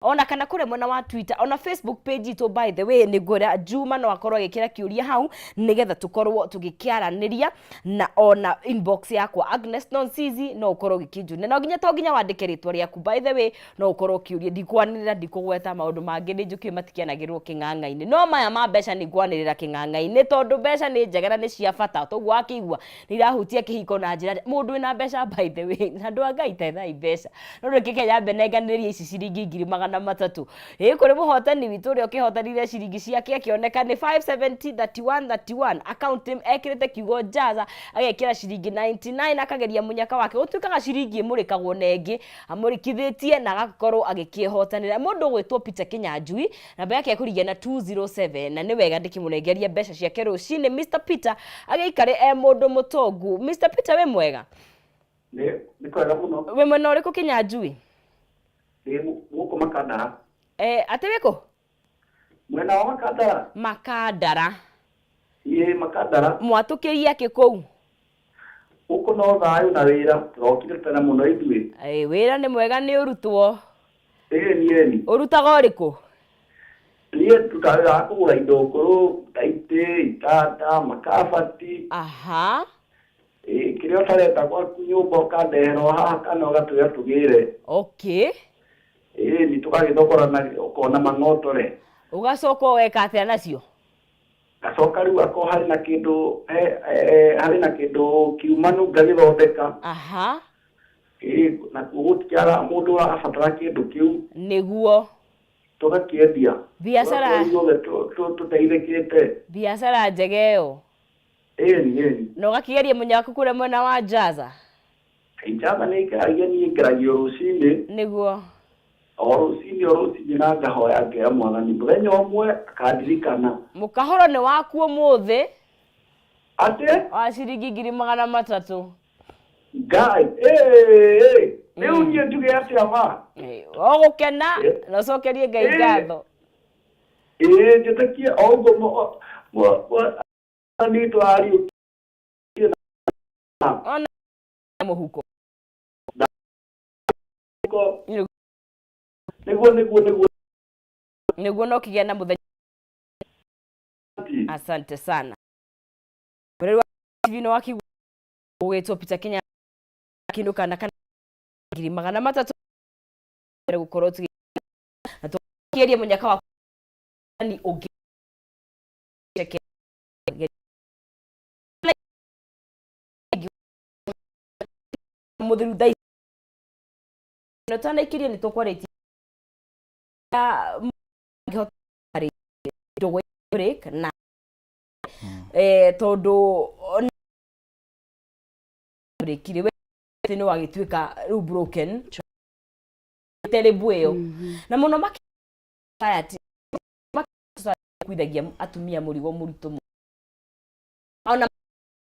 Ona kana kũrĩa mwena wa Twitter, ona Facebook page itũ. By the way, nĩ ngwĩra Juma no akorwo agĩkĩra kĩũria hau nĩgetha tũkorwo tũgĩkĩaranĩria, na ona inbox yakwa, Agnes Nonsizi, no ũkorwo ũgĩkĩnjũria. No nginya, to nginya wandĩke rĩtwa rĩaku. By the way, no ũkorwo ũkĩũria, ndikwanĩrĩra, ndikũgweta maũndũ mangĩ, nĩ njũkĩ matikianagĩrĩrwo kĩng'ang'a-inĩ, no maya ma mbeca nĩ ngwanĩrĩra kĩng'ang'a-inĩ, tondũ mbeca nĩ njega na nĩ cia bata. Toguo wakĩigua nĩ irahutia kĩhiko na njĩra mũndũ wĩna mbeca. By the way, na andũ a Ngai, tethai mbeca. No rĩu kĩke nyambe nenganĩrie ici ciringi 300,000 ĩ kũrĩ mũhotani witũ ũrĩa ũkĩhotanire ciringi ciake, akĩoneka nĩ 570 31 31 account ekĩrĩte kiugo Jaza, agekĩra ciringi 99, akageria mũnyaka wake. Gũtuĩkaga ciringi ĩmũrĩkagwo na ĩngĩ amũrĩkithĩtie na agakorwo agĩkĩhotanĩra mũndũ ũgwĩtwo Peter Kĩnyanjui, namba yake ĩkũrigia na 207, na nĩ wega ndĩkĩmũnengeria mbeca ciake rũcinĩ. Mr Peter agĩikare e mũndũ mũtongu. Mr Peter, wĩ mwega? Nĩ kwega mũno. Wĩ mwena ũrĩkũ, Kĩnyanjui? Ndĩ gũkũ Makandara. Atĩ wĩkũ? Mwena wa Makandara. Makandara. Ĩĩ, Makandara. Mwatũkĩria kĩ kũu? Gũkũ no thayũ na wĩra, tũrokire tene mũno ithuĩ. Wĩra nĩ mwega, nĩ ũrutwo. Ĩni, ĩni. Ũrutaga ũrĩkũ? Niĩ ndutaga wĩra wa kũgũra indo ngũrũ ta itĩ, itanda, makabati. Ĩĩ, kĩrĩa ũtarenda gwaku nyũmba ũkandehera o haha kana ũgatwĩra tũgĩre. Ĩni, tũgagĩthogorana ũkona mang'otore. Ũgacoka ũgeka atĩa nacio? Ngacoka rĩu akorwo harĩ na kĩndũ harĩ na kĩndũ kiumanu ngagĩthondeka. Ĩĩ, nakuo gũtikĩaga mũndũ ũrabatara kĩndũ kĩu. Tũgakĩendia. Biacara. Tũgakorwo ithuothe tũteithĩkĩte. Biacara njega ĩyo. Ĩni, ĩni. Na ũgakĩgeria mũnyaku kũrĩa mwena wa Jaza? Njatha nĩ ngeragia, niĩ ngeragio rũcinĩ. O rũcinĩ, o rũcinĩ, na ngahoya ngera Mwathani mũthenya ũmwe akandirikana. Mũkahoro nĩ waku ũmũthĩ. Atĩ? Wa ciringi 300,000. Ngai ĩĩ, rĩu niĩ njuge atĩa ma? O gũkena na ũcokerie Ngai ngatho. Ĩĩ, njĩtĩkie o ũguo Mwathani witũ ariũkire na ona mũhuko. Nĩguo. Nĩguo, no kĩgĩa na mũthenya. Asante sana. Mũreri wa TV, nĩ wakĩigua ũgwĩtwo Peter Kenya kĩndũ kana 300,000 mbere gũkorwo tũgĩ na tũkĩeria mũnyaka wa ni ũngĩ cheke mũthiru thaa ici na twanaikirie nĩ tũkwarĩtie ngĩhota harĩ ndũgũ break na tondũ break rĩ, we nĩ wagĩtuĩka rĩu broken terrible ĩyo na mũno makĩ society kuithagia atumia mũrigo mũritũ mũno ona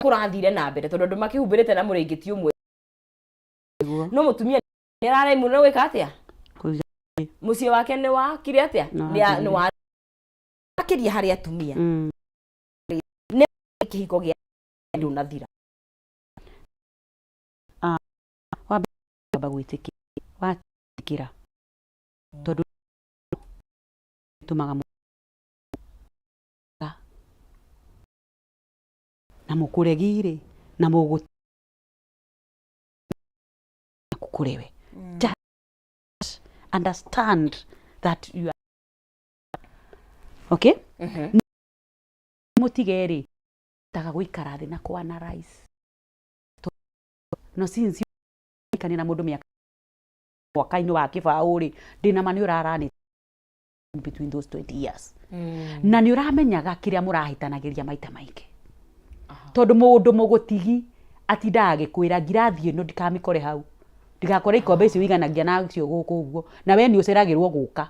kũrathire na mbere, tondũ andũ makĩhumbĩrĩte na mũrĩngĩti ũmwe. No mũtumia nĩ araremwo nĩ gwĩka atĩa? Kũiga. Mũciĩ wake nĩ wakire atĩa? Nĩ Nĩ wa makĩria harĩ atumia nĩ kĩhiko gĩa ndũnathira. Wamba gwĩtĩkĩra, watĩkĩra, tondũ tũmaga na mũkũregi rĩ na mũgũ kũrewe, just understand that you are okay. Mũtige rĩ taga gũikara thĩ na kũ analyze no since ikania na mũndũ mĩaka mwaka-inĩ wa kĩbaũ rĩ, ndĩna ma nĩ ũrarani between those 20 years na nĩ ũramenyaga kĩrĩa mũrahĩtanagĩria maita maingĩ, tondũ mũndũ mũgũtigi atindaga agĩkwĩra ngirathi ĩno ndikamĩkore hau, ndigakore ikombe icio wĩiganagia nacio gũkũ ũguo, na we nĩ ũceragĩrwo gũka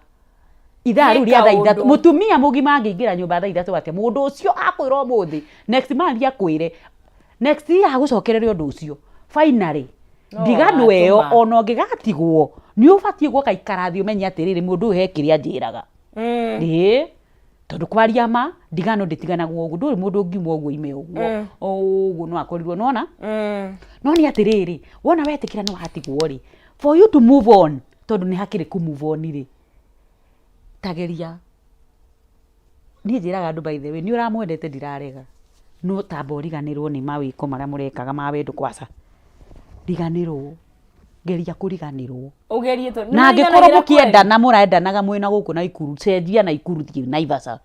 ithaa rĩu rĩa thaa 3. Kaũndũ. Mũtumia mũgima angĩingĩra nyũmba thaa 3 atĩa? Mũndũ ũcio akwĩra ũmũthĩ, next month akwĩre, next year agũcokerere ũndũ ũcio. Finally, No ndigano ĩyo watũma. ona ũngĩgatigwo nĩ ũbatiĩ gwoka ikara thĩ ũmenye atĩrĩrĩ, mũndũ ũyũ he kĩrĩa anjĩraga. Ĩĩ, tondũ kwaria ma, ndigano ndĩtiganagwo ũguo, ndũrĩ mũndũ ũngiuma ũguo ime ũguo ũguo, no akorirwo nona. No nĩ atĩrĩrĩ, wona wetĩkĩra nĩ watigwo rĩ, for you to move on, tondũ nĩ hakĩrĩ kũ move on rĩ, Tageria niĩ njĩraga andũ by the way nĩ ũramwendete ndirarega no tamba ũriganĩrwo nĩ mawĩko marĩa mũrekaga ma wendo kwaca riganĩrwo geria kũriganĩrwo Ũgerie tondũ na angĩkorwo mũkĩendana mũraendanaga mwĩna gũkũ Naikuru cenjia Naikuru thiĩ Naivasha.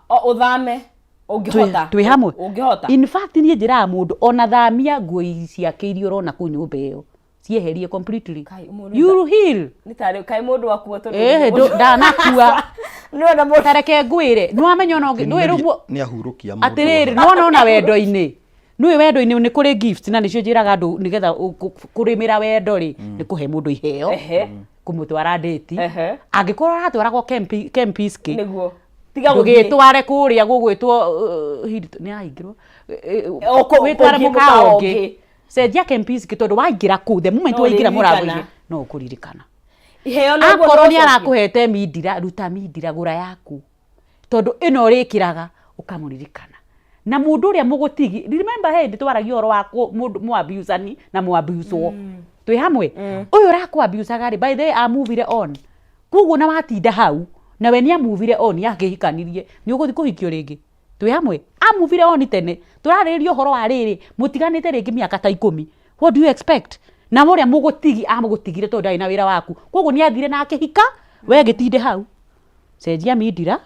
O ũthame ũngĩhota. Twĩ hamwe. Ũngĩhota. In fact niĩ njĩraga mũndũ ona thamia nguo ciake iria ũrona kũu nyũmba ĩyo cieherie completely. Kai, mũndũ You heal. Nĩ tarĩ kaĩ mũndũ akua tondũ Eh, ndanakua. Nĩwona mũndũ Tareke ngwĩre nĩwamenya ona ũngĩ ndũĩ rĩu Nĩ ahurũkia mũndũ. Atĩrĩrĩ, nĩwona ona wendo-inĩ nĩũĩ wendo-inĩ nĩ kũrĩ gift na nĩcio njĩraga andũ nĩgetha kũrĩmĩra wendo rĩ nĩ kũhe mũndũ iheo, kũmũtwara date. Angĩkorwo aratwaragwo Kempinski, Nĩguo. Tiga gũthiĩ. Ndũgĩtware kũrĩa gũgwĩtwo Hilton, nĩ yahingirwo. O kũ- Wĩtware kũngĩ mũkawa mũkawa ũngĩ. ũngĩ. Cenjia Kempinski tondũ waingĩra kũu, the moment No waingĩra ũrĩririkana. mũrango-inĩ no ũkũririkana. Iheo no Akorwo nĩ ũcokie. arakũhete mindira, ruta mindira, gũra yaku. Tondũ ĩno ũrĩkĩraga ũkamũririkana. Na mũndũ ũrĩa mũgũtigi, remember he hĩndĩ twaragia ũhoro wa mũndũ mũabiucani na mũabiucwo. Twĩ hamwe? Ũyũ ũrakũabiucaga rĩ, by the way, amuvire on. Koguo na watinda hau, nawe nĩ amuvire on akĩhikanirie, nĩ ũgũthiĩ kũhikio rĩngĩ. Twĩ hamwe? Amuvire on tene. Tũrarĩrĩria ũhoro wa rĩrĩ, mũtiganĩte rĩngĩ mĩaka ta 10. What do you expect? Na ũrĩa mũgũtigi, amũgũtigire tondũ ndarĩ na wĩra waku. Koguo nĩ athire na akĩhika, we gĩtinde hau. Cenjia mindira,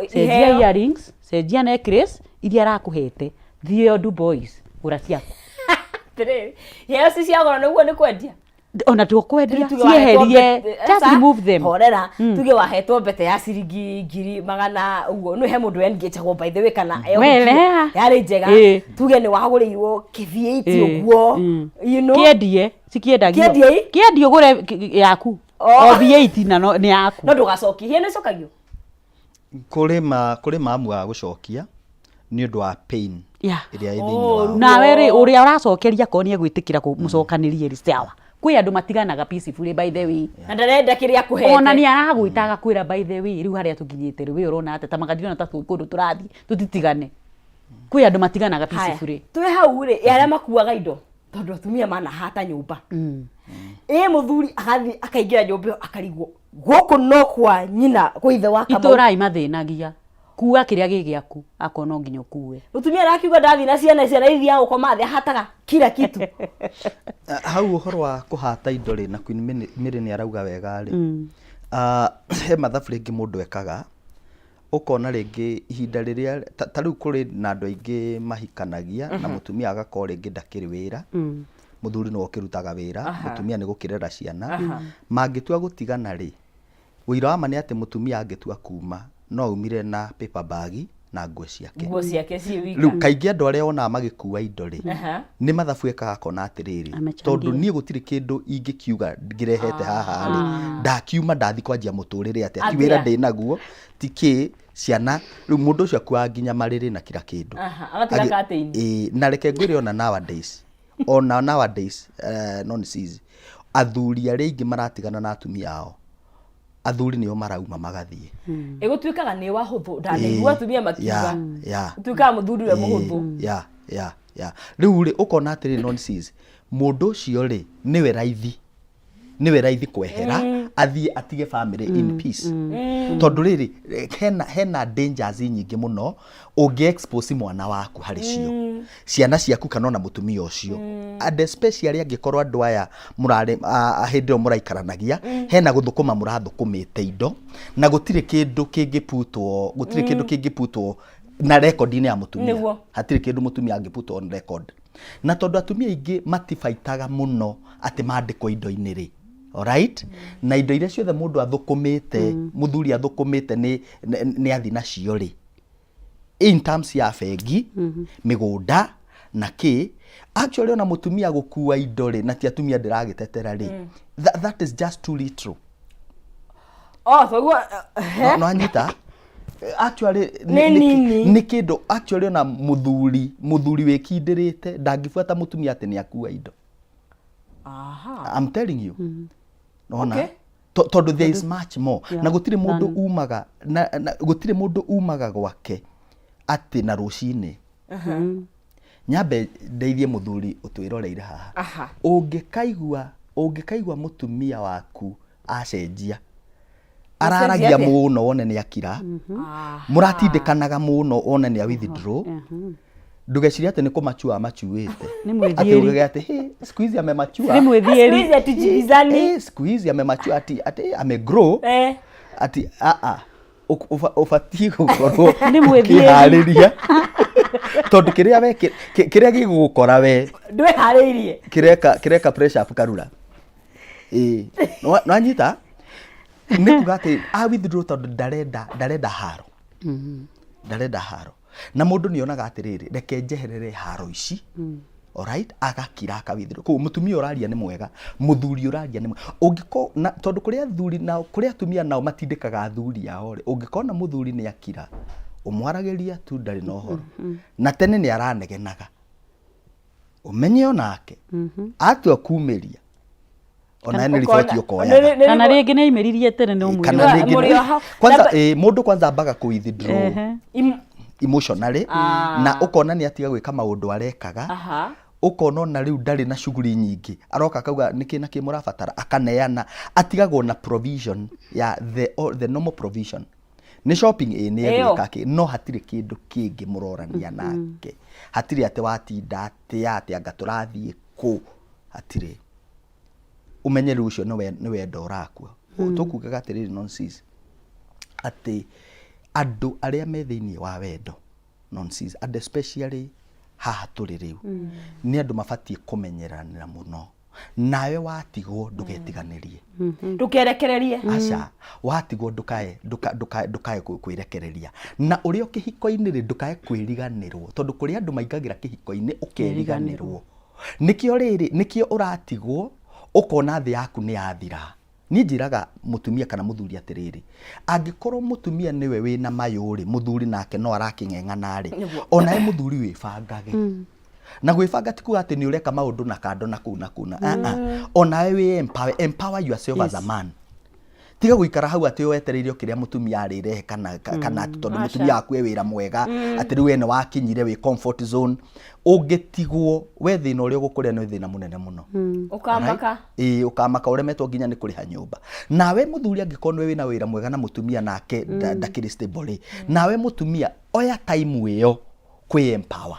cenjia Iheo. earrings, cenjia necklace iria arakũhete. Thiĩ o Du Bois, gũra ciaku. Atĩrĩrĩ, iheo ci cia goro nĩguo nĩ kwendia. Ona tũkwendia, Tuge wahetwo cieherie, just aca, remove them. Horera, tuge wahetwo mbete ya ciringi ngiri magana ũguo, nĩ he mũndũ engagagwo by the way kana Well, yeah. yarĩ njega. Tuge nĩ wagũrĩirwo kĩ-V8 ũguo, you know. Kĩendie, cikĩendagio. Kĩendie ĩ? Kĩendie ũgũre yaku. Oh. O V8 na no, nĩ yaku. No ndũgacokie, iheo nĩ icokagio? Kũrĩ ma, kũrĩ maamuaga gũcokia nĩ ũndũ wa pain ĩrĩa ĩ thĩinĩ wao. Nawe rĩ, ũrĩa ũracokeria akorwo nĩ egwĩtĩkĩra mũcokanĩrie rĩ, sawa. Kwĩ andũ matiganaga peacefully by the way. Na ndarenda kĩrĩa akũhete. Ona nĩ aragwĩta agakwĩra by the way, rĩu harĩa tũkinyĩte rĩ, we ũrona atĩa? Ta magathiĩ ta kũndũ tũrathiĩ, tũtitigane. Kwĩ andũ matiganaga Haya, peacefully. twĩ hau rĩ, arĩa makuaga indo tondũ atumia manahata nyũmba. Ĩ mũthuri agathiĩ akaingĩra nyũmba ĩyo akarigwo gũkũ no kwa nyina kwa ithe wa Kamau. Itũrai mathĩnagia. Kua kĩrĩa gĩ gĩaku, akorwo no nginya ũkue. Mũtumia arakiuga ndathiĩ na ciana, ciana ithiaga gũkoma thĩ, ahataga kila kitu. Hau ũhoro wa kũhata indo rĩ, na Queen Mary nĩ arauga wega rĩ, he mathabu rĩngĩ mũndũ ekaga, ũkona rĩngĩ ihinda rĩrĩa, ta rĩu kũrĩ na andũ aingĩ mahikanagia, na mũtumia agakorwo rĩngĩ ndakĩrĩ wĩra, mũthuri nĩwe ũkĩrutaga wĩra, mũtumia nĩ gũkĩrera ciana. Mangĩtua gũtigana rĩ, ũira wa ma nĩ atĩ mũtumia angĩtua kuma, no aumire na paper bag na nguo ciake. Nguo ciake ciĩ wika. Rĩu kaingĩ andũ arĩa wonaga magĩkua indo rĩ, nĩ mathabu ekaga akona atĩrĩrĩ, Amechangia. tondũ niĩ gũtirĩ kĩndũ ingĩkiuga ngĩrehete haha rĩ, ndakiuma ndathi kwanjia mũtũrĩre atĩa, ti wĩra Atĩa? ndĩnaguo, ti kĩ, ciana, rĩu mũndũ ũcio akuaga nginya marĩrĩ na kila kĩndũ. Agatiga curtain. Ĩĩ, na reke ngwĩre ona nowadays, ona nowadays, nonsense, athuri arĩa aingĩ maratigana na atumia ao, athuri nĩo marauma magathiĩ. Ĩgũtuĩkaga nĩ wahũthũ, ndanaigua atumia makiuga. Ũtuĩkaga mũthuri we mũhũthũ. Rĩu rĩ, ũkona atĩrĩ nonsense, mũndũ ũcio rĩ, nĩwe raithi. Nĩwe raithi kwehera, athiĩ atige family in peace. Tondũ rĩrĩ, hena dangers nyingĩ mũno ũngĩ expose mwana waku harĩ cio. Ciana ciaku kana ona mũtumia ũcio. And especially angĩkorwo andũ aya mũrarĩ, hĩndĩ ĩyo mũraikaranagia, hena gũthũkũma mũrathũkũmĩte indo, na gũtirĩ kĩndũ kĩngĩputwo, gũtirĩ kĩndũ kĩngĩputwo na record-inĩ ya mũtumia. Hatirĩ kĩndũ mũtumia angĩputwo on record. Na tondũ atumia aingĩ matibaitaga mũno atĩ mandĩkwo indo-inĩ rĩ, alright? Na indo iria ciothe mũndũ athũkũmĩte, mũthuri athũkũmĩte nĩ athi nacio rĩ, in terms ya bengi, mĩgũnda na kĩ, actually ona mũtumia gũkua indo rĩ, na ti atumia ndĩragĩtetera rĩ, that is just too little. Oh, toguo, he? No anyita? Actually, Nĩ nini. nĩ kĩndũ, actually ona mũthuri wĩkindĩrĩte ndangĩbuata mũtumia atĩ nĩ akua indo. I'm telling you. Nona? Tondũ there is much more. Na gũtirĩ mũndũ umaga, na, na, gũtirĩ mũndũ umaga gwake atĩ na rũcinĩ. Nyambe ndeithie mũthuri ũtwĩroreire haha. Ũngĩkaigua mũtumia waku acenjia, Araragia atĩa? mũno wone nĩ akira. Mũratindĩkanaga mũno wone nĩ a withdraw. Ndũgecirie atĩ nĩ kũmachua amachuĩte. Nĩ mwĩthiĩri. Atĩ uge atĩ, "Hey, siku hizi amemachua." Nĩ mwĩthiĩri. Siku hizi hatujibizani. Eh, siku hizi amemachua ati amegrow. Ati a a ũbatiĩ gũkorwo Nĩ mwĩthiĩri. ũkĩharĩria tondũ kĩrĩa we kĩrĩa gĩgũgũkora we Ndwĩharĩirie. Kĩreka pressure up karura ĩĩ. Nĩwanyita nĩ kuga atĩ a withdraw tondũ ndarenda haro, ndarenda haro, na mũndũ nĩ onaga atĩrĩrĩ, reke njeherere haro ici. Alright, agakira aka withdraw. Koguo mũtumia ũraria nĩ mwega, mũthuri ũraria nĩ mwega. Ũngĩkorwo na tondũ kũrĩ athuri nao, kũrĩ atumia nao matindĩkaga athuri ao rĩ, ũngĩkona mũthuri nĩ akira, ũmwaragĩria tu ndarĩ na ũhoro, na tene nĩ aranegenaga, ũmenye onake atua kumĩria ona nĩ riboti ũkoyaga. Kana rĩngĩ nĩ aimĩririe tene no mwĩrĩ. Kana rĩngĩ Mũrĩ o hau. Kwanza mũndũ kwanza ambaga kũ withdraw emotionally, na ũkona nĩ atiga gwĩka maũndũ arekaga. Ũkona ona rĩu ndarĩ na shughuli nyingĩ, aroka akauga nĩkĩ na kĩ mũrabatara, akaneana, atigagwo na provision ya the normal provision, nĩ shopping ĩ nĩ Ĩyo. egwĩka kĩ, no hatirĩ kĩndũ kĩngĩ mũrorania nake, hatirĩ atĩ watinda atĩa atĩ anga tũrathiĩ kũ, hatirĩ. Ũmenye rĩu ũcio nĩ wendo ũrakua. Tũkugaga atĩrĩrĩ, nonsense, atĩ andũ arĩa me thĩinĩ wa wendo, nonsense, and especially haha tũrĩ rĩu, nĩ andũ mabatiĩ kũmenyeranĩra mũno. Nawe watigwo ndũgetiganĩrie. Ndũkerekererie. Aca, watigwo ndũkae kwĩrekereria, na ũrĩa kĩhiko-inĩ rĩ, ndũkae kwĩriganĩrwo, tondũ kũrĩ andũ maingagĩra kĩhiko-inĩ ũkeriganĩrwo. Nĩkĩo rĩrĩ, nĩkĩo ũratigwo ũkona thĩ yaku nĩ yathira. Niĩ njĩraga mũtumia kana mũthuri atĩrĩrĩ, angĩkorwo mũtumia nĩwe wĩna mayũ rĩ, mũthuri nake no arakĩng'eng'ana rĩ, onawe mũthuri wĩbangage. Na gwĩbanga ti kuga atĩ nĩ ũreka maũndũ na kando na kũu na kũu na ah, ah. Onawe wĩ empower yourself as a man. Tiga gũikara hau atĩ wetereire o kĩrĩa mũtumia arĩrehe, kana atĩ tondũ mũtumia waku e wĩra mwega, atĩ rĩu we nĩ wakinyire wĩ comfort zone. Ũngĩtigwo we, thĩna ũrĩa ũgũkũrĩa nĩ thĩna mũnene mũno. Ũkamaka. Ĩĩ, ũkamaka ũremetwo nginya nĩ kũrĩha nyũmba. Nawe mũthuri, angĩkorwo nĩwe wĩna wĩra mwega na mũtumia nake ndakĩrĩ stable rĩ, nawe mũtumia oya time ĩyo kwĩ empower.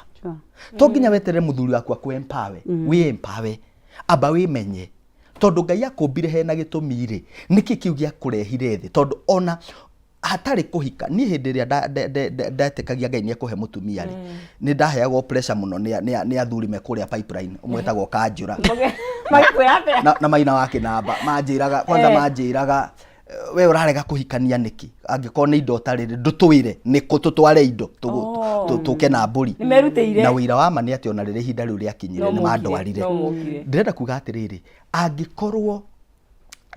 To nginya weterere mũthuri waku akũ empower, wĩ empower, amba wĩmenye, tondũ Ngai akũmbire hena gĩtũmi rĩ, nĩkĩ kĩu gĩakũrehire thĩ? Tondũ ona hatarĩ kũhika, niĩ hĩndĩ ĩrĩa ndetĩkagia Ngai nĩ ekũhe mũtumia rĩ, nĩ ndaheagwo pressure mũno nĩ athuri me kũrĩa pipeline. Ũmwe etagwo Kanjũra. Magĩkwĩra atĩa? Na Maina wa Kĩnamba. Manjĩraga kwanza, manjĩraga, "We ũrarega kũhikania nĩkĩ? Angĩkorwo nĩ indo ũtarĩ rĩ, ndũtwĩre nĩkũ tũtware indo, tũke na mbũri." Nĩ merutĩire. Na ũira wa ma nĩ atĩ ona rĩrĩa ihinda rĩu rĩakinyire, No nĩ mokire, mandwarire. no mokire. Ndĩrenda kuga atĩrĩrĩ, angĩkorwo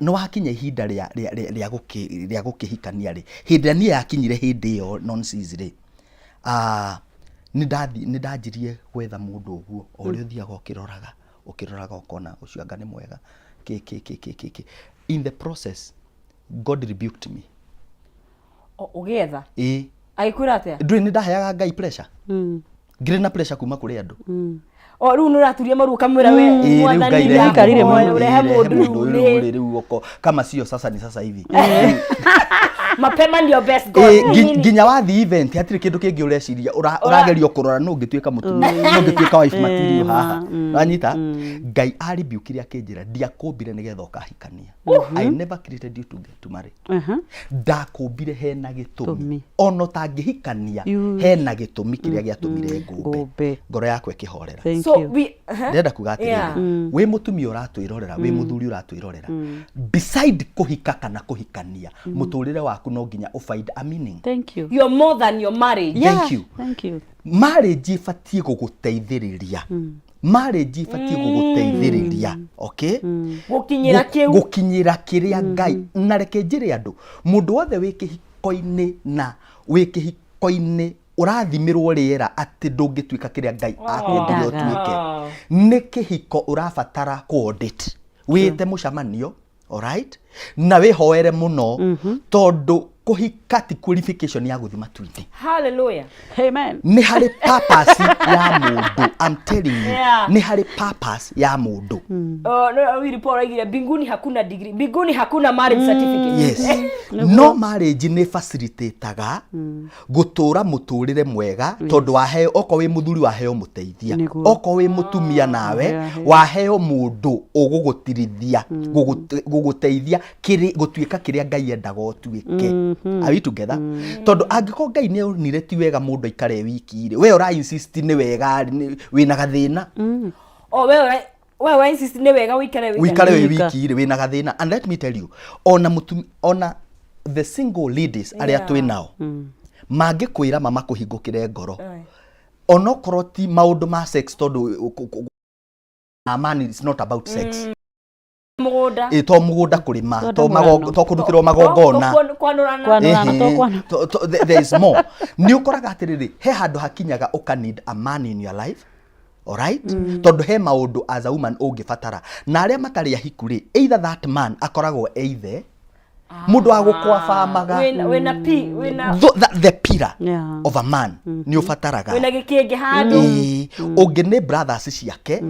nĩ wakinya ihinda rĩa gũkĩhikania rĩ, hĩndĩ ĩrĩa niĩ yakinyire, hĩndĩ ĩyo nonsense rĩ, nĩ ndanjirie gwetha mũndũ ũguo, o ũrĩa ũthiaga ũkĩroraga ũkĩroraga, ũkona ũcio anga nĩ mwega, kĩ kĩ kĩ kĩ kĩ kĩ. In the process God rebuked me. O, ũgĩetha? Ĩĩ. Agĩkwĩra atĩa? Ndũĩ nĩ ndaheaga Ngai pressure, ngĩrĩ na pressure kuma kũrĩ andũ. O rĩu nĩ ũraturia maru ũkamwĩra we, Ĩĩ, rĩu Mwathani, Ngai rehe Ũikarire ndakũhoya mũno. ũrehe Ĩĩ, rehe mũndũ mũndũ rĩu ũyũ nĩ rĩ, rĩu oko kama sio sasa ni sasa hivi. Mapema ndio best, God. Ĩĩ, nginya wathiĩ event hatirĩ kĩndũ kĩngĩ ũreciria, ũragerio kũrora nũ ũngĩtuĩka mũtumia, nũ ũngĩtuĩka wife material haha. Wanyita? Ngai aribiukire akĩnjĩra, "Ndiakũmbire nĩgetha ũkahikania. I never created you to get to marry. Ndakũmbire hena gĩtũmi." Tũmi. Ona ũtangĩhikania, hena gĩtũmi kĩrĩa gĩatũmire ngũmbe. Ngũmbe. Ngoro yakwa ĩkĩhorera. Thank So you. we uh-huh. Ndĩrenda kuga atĩrĩrĩ, wĩ mũtumia ũratwĩrorera, wĩ mũthuri ũratwĩrorera, beside kũhika kana kũhikania, mũtũrĩre waku no nginya ũ find a meaning. Thank you. You're more than your marriage. Thank you. Thank you. Marriage ĩbatiĩ gũgũteithĩrĩria, marriage ĩbatiĩ gũgũteithĩrĩria, okay, Gũkinyĩra kĩu. Gũkinyĩra kĩrĩa Ngai. Na reke njĩre andũ, mũndũ wothe wĩ kĩhiko-inĩ na wĩ kĩhiko-inĩ ũrathimĩrwo rĩera atĩ ndũngĩtuĩka kĩrĩa Ngai akũmbire Endaga. ũtuĩke, nĩ kĩhiko ũrabatara kũ audit, wĩte mũcemanio, alright, na wĩhoere mũno, tondũ Kũhika ti qualification ya gũthiĩ matu-inĩ. Hallelujah. Amen. Nĩ harĩ purpose ya mũndũ, I'm telling you. Nĩ harĩ purpose ya mũndũ. Oh, no, Willy Paul oigire mbinguni hakuna degree, mbinguni hakuna marriage certificate. Yes, no marriage nĩ facilitataga gũtũra mũtũrĩre mwega, tondũ waheo, okorwo wĩ mũthuri waheo mũteithia, okorwo wĩ mũtumia nawe waheo mũndũ ũgũgũtirithia, gũgũteithia gũtuĩka kĩrĩa Ngai endaga ũtuĩke. Are we together? Tondũ angĩkorwo Ngai nĩ onire ti wega mũndũ aikare wiki rĩ, we ũra insist nĩ wega rĩ, wĩna gathĩna. Oh, we wa insist nĩ wega ũikare wiki. Wikare wĩ Wika. wiki rĩ, wĩna gathĩna. And let me tell you, ona mũtumi, ona the single ladies arĩa twĩ nao mangĩkwĩra mama kũhingũkĩre ngoro, onokorwo ti maũndũ ma sex, tondũ man, it's not about sex. Mũgũnda. Ĩ, to mũgũnda kũrĩma, To to ndamũrano. to kũrutĩrwo magongona. Kwanũrana. Kwanũrana, Ehe. to kwanũ- There is more. Nĩ ũkoraga atĩrĩrĩ, he handũ hakinyaga ũka need a man in your life, alright? Tondũ he maũndũ as a woman ũngĩbatara, na arĩa matarĩ ahiku rĩ, either that man akoragwo e ithe, mũndũ wa gũkwabamaga. Wĩna P, wĩna The pillar of a man nĩ ũbataraga. Wĩna gĩkĩngĩ handũ. Ĩĩ, ũngĩ nĩ brothers ciake,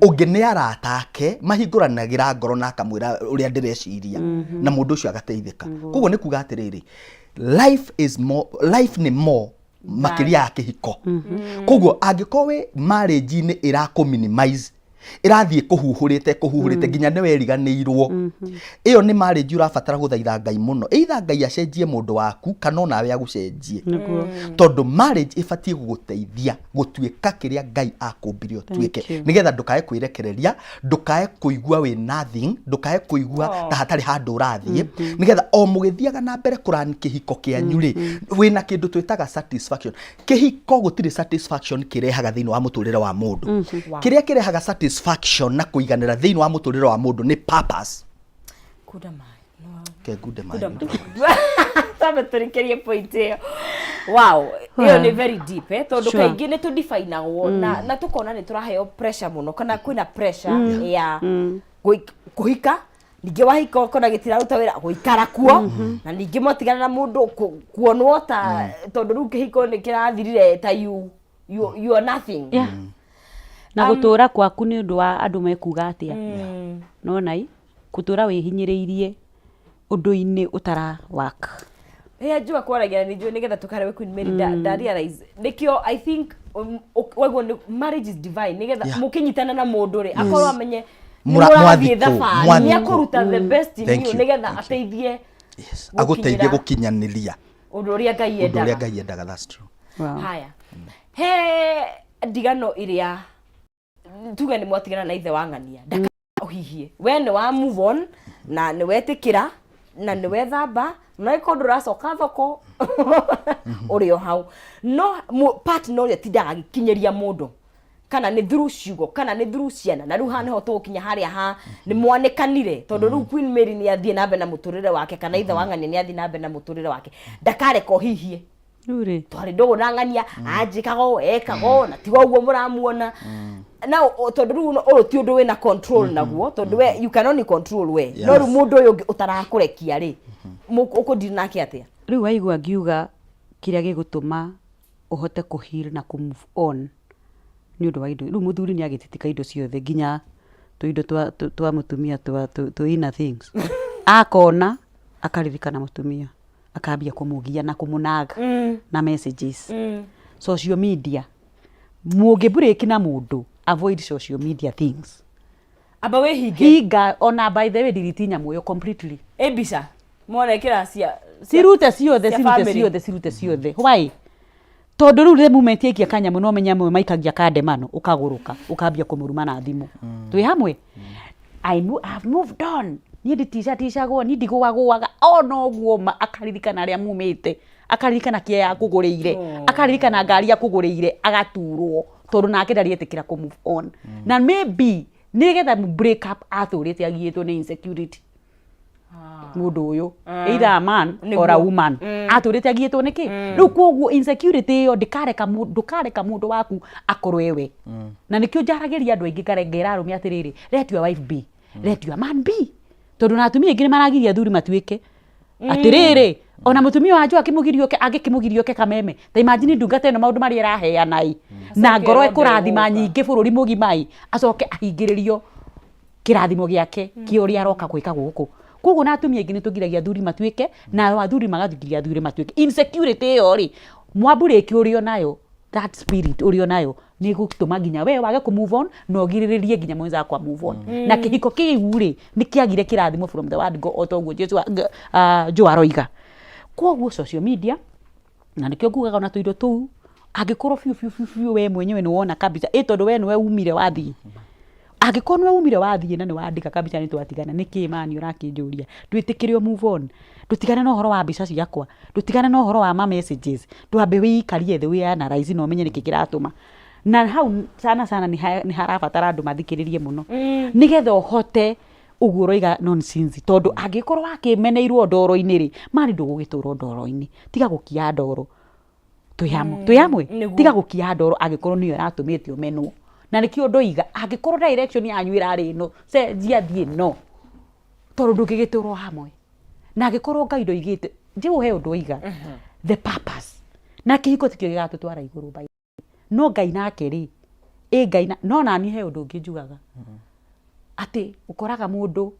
ũngĩ nĩ arata ake mahingũranagĩra ngoro na akamwĩra ũrĩa ndĩreciria, na mũndũ ũcio agateithĩka. Koguo nĩ kuga atĩrĩrĩ, life is more, life nĩ more makĩria ya kĩhiko. Koguo angĩkorwo wĩ marriage-inĩ ĩrakũ minimize, ĩrathiĩ kũhuhũrĩte kũhuhũrĩte nginya nĩ weriganĩirwo, ĩyo nĩ marriage ũrabatara gũthaitha Ngai mũno, either Ngai acenjie mũndũ waku kana onawe agũcenjie, tondũ marriage ĩbatiĩ gũgũteithia gũtuĩka kĩrĩa Ngai akũmbire ũtuĩke, you. nĩgetha ndũkae kwĩrekereria, ndũkae kũigua wĩ nothing, ndũkae kũigua ta hatarĩ handũ ũrathiĩ, nĩgetha o mũgĩthiaga na mbere kũrani kĩhiko kĩanyu rĩ, wĩna kĩndũ twĩtaga satisfaction. Kĩhiko gũtirĩ satisfaction kĩrehaga thĩinĩ wa mũtũrĩre wa mũndũ. Kĩrĩa kĩrehaga satisfaction na kũiganĩra thĩinĩ wa mũtũrĩre wa mũndũ nĩ purpose. Kunda maĩ. No. Ke ngunde maĩ. Twambe tũrĩkĩrie point ĩyo. Wow, ĩyo nĩ very deep, eh? Tondũ kaingĩ nĩ tũdefinagwo na tũkona nĩ tũraheo pressure mũno, kana kwĩna pressure ya kũhika, ningĩ wahika ũkona gĩtiraruta wĩra, gũikara kuo, na ningĩ mwatigana na mũndũ kuonwo ta tondũ rĩu kĩhiko nĩ kĩrathirire, ta you are nothing. Yeah. Na gũtũra kwaku nĩ ũndũ wa andũ mekuga atĩa, nona i gũtũra wĩhinyĩrĩirie ũndũ-inĩ ũtara work. Rĩrĩa njua kwaragia na nĩ njũĩ nĩgetha tũkarewe Queen Mary, nda realize nĩkĩo I think waigua nĩ marriage is divine, nĩgetha mũkĩnyitana na mũndũ rĩ, akorwo amenye nĩ mũrathiĩ Mwathikũ, thabarĩ, nĩ mwathikũ. akũruta the best in Thank you you, nĩgetha thank you. ateithie Agũteithie gũkinyĩra gũkinyanĩria ũndũ ũrĩa Ngai ũndũ ũrĩa endaga. Ngai endaga, that's true. Haya, he ndigano ĩrĩa tuge nĩ mwatigana na ithe wa ng'ania, ndaka ũhihie, we nĩ wa move on na nĩ wetĩkĩra na nĩ wethamba, na ĩkorwo ndũracoka thoko, ũrĩ o hau, no partner ũrĩa tindaga agĩkinyĩria mũndũ, kana nĩ through ciugo kana nĩ through ciana, na rĩu haha nĩho tũgũkinya harĩa ha nĩ mwanĩkanire, tondũ rĩu Queen Mary nĩ athiĩ na mbere na mũtũrĩre wake, kana ithe wa ng'ania nĩ athiĩ na mbere na mũtũrĩre wake, ndakareka ũhihie. Rĩu rĩ, Twarĩ ndũgũ na ng'ania, anjĩkaga ũũ, ekaga ũũ, na tiga ũguo mũramuona na tondũ rĩu ũyũ ti ũndũ wĩna control naguo, tondũ we you can only control we, no rĩu mũndũ ũyũ ũngĩ ũtarakũrekia rĩ, ũkũdeal nake atĩa? Rĩu waigua ngiuga kĩrĩa gĩgũtũma ũhote kũ heal na kũ move on nĩ ũndũ wa indo. Rĩu mũthuri nĩ agĩtitika indo ciothe, nginya tũindo twa mũtumia, twa inner things, akona akaririkana mũtumia, akambia kũmũgia na kũmũnaga na messages, social media. Mũngĩ break na mũndũ, avoid social media things. Amba wĩhinge. Hinga. Ona by the way, delete nyamũ ĩyo completely. Ĩ mbica mona ĩkĩra cia Cirute ciothe. Cia Cirute family. ciothe, cirute ciothe. Why? Tondũ rĩu the moment yaikia kanyamũ, no menya amwe maikagia kandemano, ũkagũrũka ũkambia kũmũruma na thimũ. Twĩ hamwe, I have moved on, niĩ nditicaticagwo, niĩ ndigũagũaga ona ũguo ma. Akaririkana arĩa mumĩte, akaririkana kĩa akũgũrĩire, akaririkana ngari akũgũrĩire, agaturwo, tondũ nake ndarĩ etĩkĩra kũ move on. Na maybe nĩgetha break up atũrĩte agiĩtwo nĩ insecurity. Mũndũ ũyũ, either a man or a woman, atũrĩte agiĩtwo nĩkĩ rĩu. Koguo insecurity ĩyo ndĩkareka ndũkareka mũndũ waku akorwo ewe. Na nĩkĩo njaragĩria andũ aingĩ, ngera arũme atĩrĩrĩ, let your wife be, let your man be, tondũ na atumia aingĩ nĩ maragiria athuri matuĩke atĩrĩrĩ. Ona mũtumia wa Joe akĩmũgiria oke, angĩkĩmũgiria oke Kameme. Ta imagine ndungata ĩno maũndũ marĩa ĩraheana ĩ, na Acoke ngoro erwo ĩkũrathima ndegũka. nyingĩ bũrũri mũgima ĩ, acoke ahingĩrĩrio kĩrathimo gĩake kĩa ũrĩa aroka gwĩka gũkũ. Koguo na atumia aingĩ nĩ tũgiragia athuri matuĩke, nao athuri makatugiria athuri matuĩke. Insecurity ĩyo rĩ, mwamburĩki ũrĩ o nayo, that spirit ũrĩ o nayo, nĩ ĩgũtũma nginya we wage kũ move on na ũgirĩrĩrie nginya mwenza wakwa move on. Na kĩhiko kĩu rĩ, nĩ kĩagire kĩrathimo from the word go o ta ũguo Jesu Joe aroiga. Koguo social media, na nĩkĩo ngugaga ona tũindo tũu, angĩkorwo biũ biũ biũ biũ we mwenyewe nĩ wona kabisa, ĩ tondũ we nĩwe umire wathiĩ. Angĩkorwo nĩwe umire wathiĩ na nĩ wandika kabisa nĩ twatigana, nĩkĩ mani ũrakĩnjũria? Ndwĩtĩkĩre ũ move on, ndũtigane na ũhoro wa mbica ciakwa, ndũtigane na ũhoro wa ma messages, ndwambe wĩikarie thĩ wĩ analyze na ũmenye nĩkĩ kĩratũma. Na hau sana sana nĩ harabatara andũ mathikĩrĩrie mũno, nĩgetha ũhote ũguo ũroiga nonsense, tondũ angĩkorwo wakĩmeneirwo ndoro-inĩ rĩ, mani ndũgũgĩtũra ndoro-inĩ, tiga gũkia ndoro. Twĩ hamwe, twĩ hamwe? Nĩguo. Tiga gũkia ndoro angĩkorwo nĩyo ĩratũmĩte ũmenwo. Na nĩkĩo ndoiga, angĩkorwo direction yanyu ĩrarĩ ĩno, cenjia thiĩ ĩno, tondũ ndũngĩgĩtũra o hamwe. Na angĩkorwo Ngai ndoigĩte, njĩũĩ he ũndũ oiga, the purpose. Na kĩhiko tikĩo gĩgatũtwara igũrũ by the way. No Ngai nake rĩ, ĩ Ngai na, no naniĩ he ũndũ ũngĩ njugaga. Atĩ ũkoraga mũndũ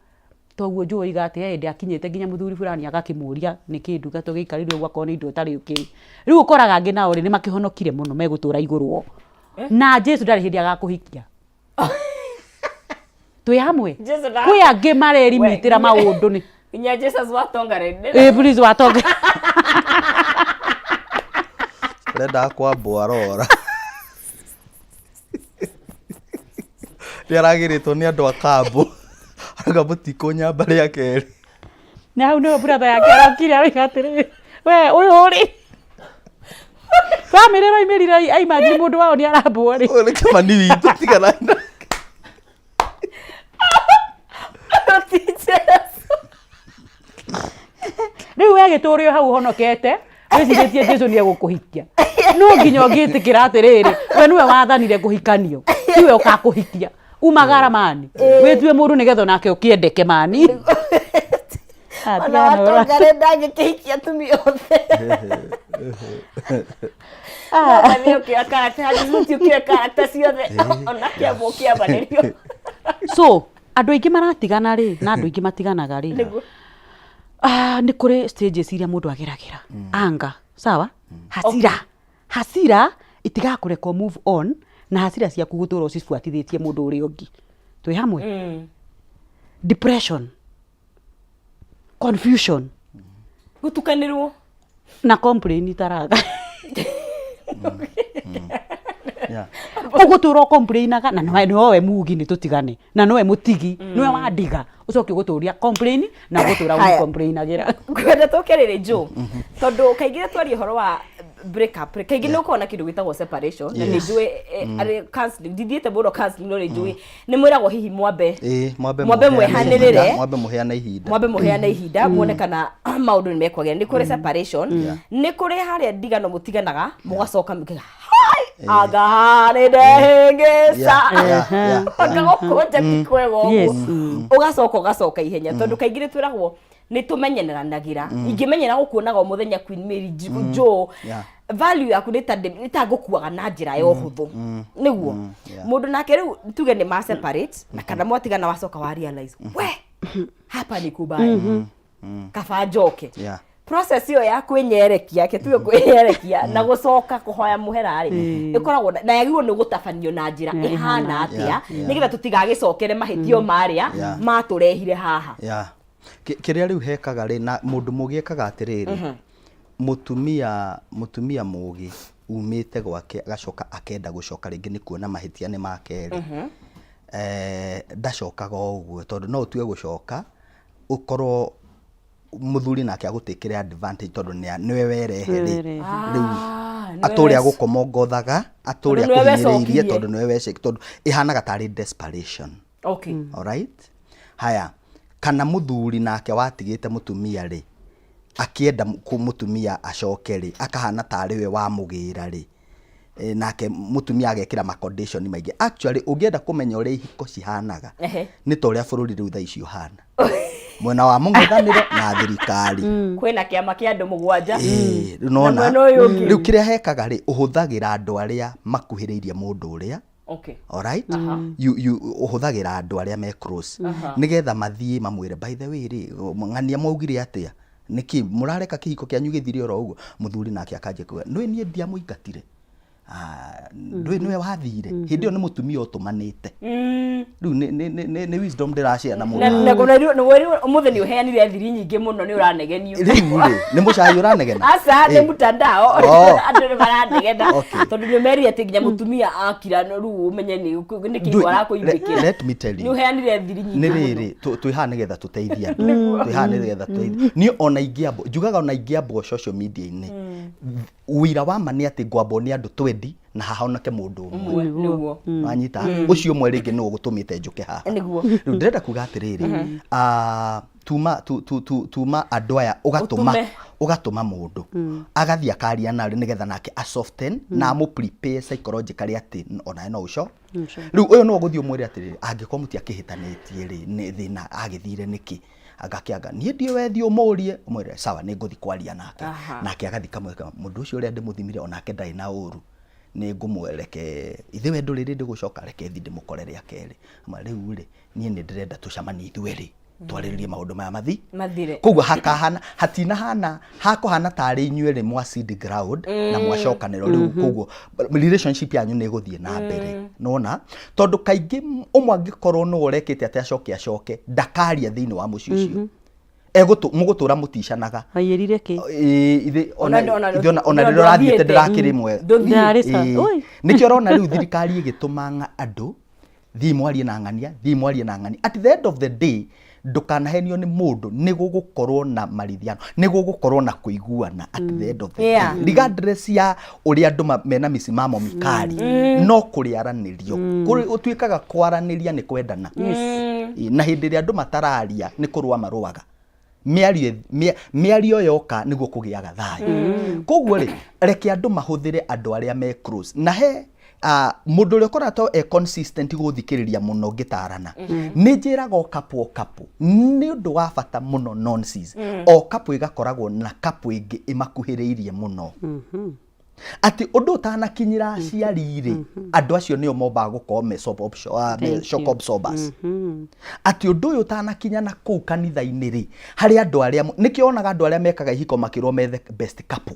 toguo njũĩ oiga atĩ he hĩndĩ akinyĩte nginya mũthuri fulani agakĩmũria nĩkĩ ndungata ũgĩikarĩire ũguo akorwo nĩ indo ũtarĩ ũkĩrĩ. Rĩu ũkoraga angĩ nao rĩ nĩ makĩhonokire mũno megũtũra igũrũ o. Na Jesu ndarĩ hĩndĩ agakũhikia. Twĩ hamwe? Jesu nda- Kwĩ angĩ marerimitĩra We- maũndũ nĩ. Nginya Jesus watongare. Ĩ please watonga. Ũrenda kwambwo arora. Nĩ aragĩrĩtwo nĩ andũ a kambo. Arauga mũtikũnyamba rĩa kerĩ. Na hau nĩho brother yake arokire aroiga atĩrĩrĩ, we ũyũ rĩ. Bamĩrĩ ĩroimĩrire aimagine mũndũ wao nĩ arambwo rĩ. Ũyũ nĩ Kĩmani witũ tigana nake. Ti Jesu. Rĩu we gĩtũre o hau ũhonokete wĩcirĩtie Jesu nĩ egũkũhikia. No nginya ũngĩtĩkĩra atĩrĩrĩ, we nĩwe wathanire kũhikanio, tiwe ũkakũhikia. Umagara mani, wĩtue mũndũ nĩgetha onake ũkĩendeke mani. Ah, Ona tigana na ũrĩa- watongare ndangĩkĩhikia atumia othe. No nĩ ũkĩoya character, mũti ũkĩoya character ciothe. Ona kĩambwo kĩambanĩrio. So, andũ aingĩ maratigana rĩ, na andũ aingĩ matiganaga rĩ. Nĩguo. Ah, nĩ kũrĩ stages iria mũndũ ageragĩra. Anger, sawa? Hasira. Hasira itigakũreka move on na hasira ciaku gũtũra ũcibuatithĩtie mũndũ ũrĩa ũngĩ. Twĩ hamwe? Depression. Confusion. Gũtukanĩrwo. Na complain itaraga. Yeah. Ũgũtũra ũcomplainaga na nĩwe nĩwe mugi nĩ tũtigane na nĩwe mũtigi nĩwe wandiga ũcoke ũgũtũria complain na ũgũtũra Haya. ũgĩcomplainagĩra. Ngwenda tũke rĩrĩ Joe, tondũ kaingĩ rĩrĩa twaria ũhoro wa break up rĩ, kaingĩ nĩ ũkoragwo na kĩndũ gĩtagwo separation na nĩ njũĩ arĩ counseling, ndithiĩte mũno counseling no nĩ njũĩ nĩ mwĩragwo hihi mwambe Ĩĩ, mwambe Mwambe mũheane mwehanĩrĩre. ihinda, mwambe mũheane ihinda. Mwambe mũheane ihinda muone kana maũndũ nĩ mekwagĩra. Nĩ kũrĩ separation, nĩ kũrĩ harĩa ndigano mũtiganaga mũgacoka mũkauga hai anga nĩ ndehĩngĩca. Anga gũkũnja ti kwega ũguo. Ũgacoka ũgacoka ihenya tondũ kaingĩ nĩ twĩragwo nĩ tũmenyeranagĩra. Ingĩmenyera gũkuonaga o mũthenya Queen Mary Joe, value yaku nĩ ta nĩ ta ngũkuaga na njĩra ya ũhũthũ nĩguo mũndũ nake rĩu tuge nĩ ma separate na kana mwatigana wacoka wa realize we hapa ni kubaya, kaba njoke. Process ĩyo ya kwĩnyerekia, ke tuge kwĩnyerekia na gũcoka kũhoya mũhera rĩ, ĩkoragwo na yagĩrĩirwo nĩ gũtabanio na njĩra ĩhana atĩa nĩgetha tũtigagĩcokere mahĩtio marĩa matũrehire haha? Yeah. Kĩrĩa rĩu hekaga rĩ, na mũndũ mũgĩ ekaga atĩrĩrĩ, mũtumia mũgĩ umĩte gwake agacoka akenda gũcoka rĩngĩ nĩ kuona mahĩtia nĩ ma kerĩ, ndacokaga o ũguo, tondũ no ũtue gũcoka ũkorwo mũthuri nake agũtĩkĩre advantage, tondũ nĩwe werehe rĩ, rĩu atũre agũkomongothaga, atũre Tondũ nĩwe akũhinyĩrĩirie, wecokirie. Tondũ nĩwe wece, tondũ ĩhanaga tarĩ desperation. Alright, haya, kana mũthuri nake watigĩte mũtumia rĩ, akĩenda mũtumia acoke rĩ, akahana tarĩ we wamũgĩra rĩ, nake mũtumia agekĩra ma condition maingĩ. Actually, ũngĩenda kũmenya ũrĩa ihiko cihanaga, nĩ ta ũrĩa bũrũri rĩu thaa ici ũhana. Mwena wa mũng'ethanĩro na thirikari. Kwĩna kĩama kĩa andũ 7. Ĩĩ, rĩu Na nona mwena ũyũ ũngĩ. Rĩu kĩrĩa hekaga rĩ, ũhũthagĩra andũ arĩa makuhĩrĩirie mũndũ ũrĩa. Alright? You ũhũthagĩra andũ arĩa me close nĩgetha mathiĩ mamwĩre, by the way rĩ, ng'ania mwaugire atĩa, nĩkĩ mũrareka kĩhiko kĩanyu gĩthire oro ũguo? Mũthuri nake akanjia kuga, nĩũĩ niĩ ndiamũingatire, ndũĩ nĩwe wathire. Hĩndĩ ĩyo nĩ mũtumia ũtũmanĩte. Rĩu nĩ wisdom ndĩracĩa na mũndũ. Na ũmũthĩ nĩ ũheanire thiri nyingĩ mũno, nĩ ũranegenio. Rĩu rĩ, nĩ mũcai ũranegena? Aca, nĩ mtandao. Oh. Andũ nĩ maranegena tondũ nĩ merire atĩ nginya mũtumia akira, rĩu ũmenye nĩ nĩkĩ arakũimbĩkĩra. Let me tell Nĩ you. ũheanire thiri nyingĩ Nĩ mũno. rĩrĩ, twĩ haha nĩgetha tũteithie andũ, twĩ haha nĩgetha tũteithie. Niĩ ona ingĩambwo, njugaga ona ingĩambwo social media-inĩ, ũira wa ma nĩ atĩ ngwambwo nĩ andũ 20 na hahoneke mũndũ ũmwe. Ũmwe, nĩguo. Wanyita ũcio ũmwe rĩngĩ nĩwe ũgũtũmĩte njũke haha. Rĩu ndĩrenda kuga atĩrĩrĩ, tuma tu, tu, tu, tuma andũ aya ũgatũma Ũtũme. Ũgatũma mũndũ agathiĩ akaria nawe nĩgetha nake a soften na amũ prepare psychologically atĩ onawe no ũco. Rĩu ũyũ nĩwe ũgũthiĩ ũmwĩre atĩrĩrĩ, angĩkorwo mũtiakĩhĩtanĩtie rĩ, nĩ thĩna agĩthire nĩkĩ? Agakĩanga niĩ ndiĩ, we thiĩ ũmũrie, ũmwĩre sawa, nĩ ngũthiĩ kwaria nake. Nake agathiĩ kamwĩra mũndũ ũcio ũrĩa ndĩmũthimire onake ndarĩ na ũru, nĩ ngũmwereke ithe we ndũrĩ rĩ ndĩgũcoka, reke thiĩ ndĩmũkore rĩa kerĩ. Ama rĩu rĩ, niĩ nĩ ndĩrenda tũcemanie ithuerĩ twarĩrĩrie maũndũ maya mathi mathire. Koguo hakahana hatinahana hakũhana tarĩ inyuĩ rĩ mwa seed ground na mwacokanĩrwo rĩu, koguo relationship yanyu nĩ ĩgũthiĩ na mbere. Nona tondũ kaingĩ ũmwe angĩkorwo nĩwe ũrekĩte atĩ acoke acoke ndakaria thĩinĩ wa mũciĩ ũcio, egũtũ mũgũtũra mũticanaga. Waiyĩrire kĩ? Ĩĩ, ithe ona Ona ithe ona rĩrĩa ũrathiĩte ndũthiĩte. ndĩrakĩrĩ mwega. Ndũthiĩ. Ndarĩ sa. Ĩĩ. Oi. Nĩkĩo ũrona rĩu thirikari ĩgĩtũmanga andũ, thiĩ mwarie na ng'ania, thiĩ mwarie na ng'ania. At the end of the day, ndũkanahenio nĩ mũndũ, nĩ gũgũkorwo na marithiano, nĩ gũgũkorwo na kũiguana at the end of the day, regardless ya ũrĩa andũ mena mĩsimamo mikali, no kũrĩaranĩrio. Ũtuĩkaga kwaranĩria nĩ kwendana. Ĩĩ, na hĩndĩ ĩrĩa andũ matararia nĩ kũrũa marũaga. Mĩario mĩario yoka nĩguo kũgĩaga thayũ. Koguo rĩ, reke andũ mahũthĩre andũ arĩa me close na he mũndũ ũrĩa ũkoretwo e consistent gũthikĩrĩria mũno ngĩtarana, nĩ njĩraga o couple, o couple nĩ ũndũ wa bata mũno nonsense, o couple ĩgakoragwo na couple ĩngĩ ĩmakuhĩrĩirie mũno, atĩ ũndũ ũtanakinyĩra aciari rĩ, andũ acio nĩo mombaga gũkorwo me me Thank shock you. absorbers, atĩ ũndũ ũyũ ũtanakinya na kũu kanitha-inĩ rĩ, harĩ andũ arĩa nĩkĩo wonaga andũ arĩa mekaga ihiko makĩrwo me the best couple.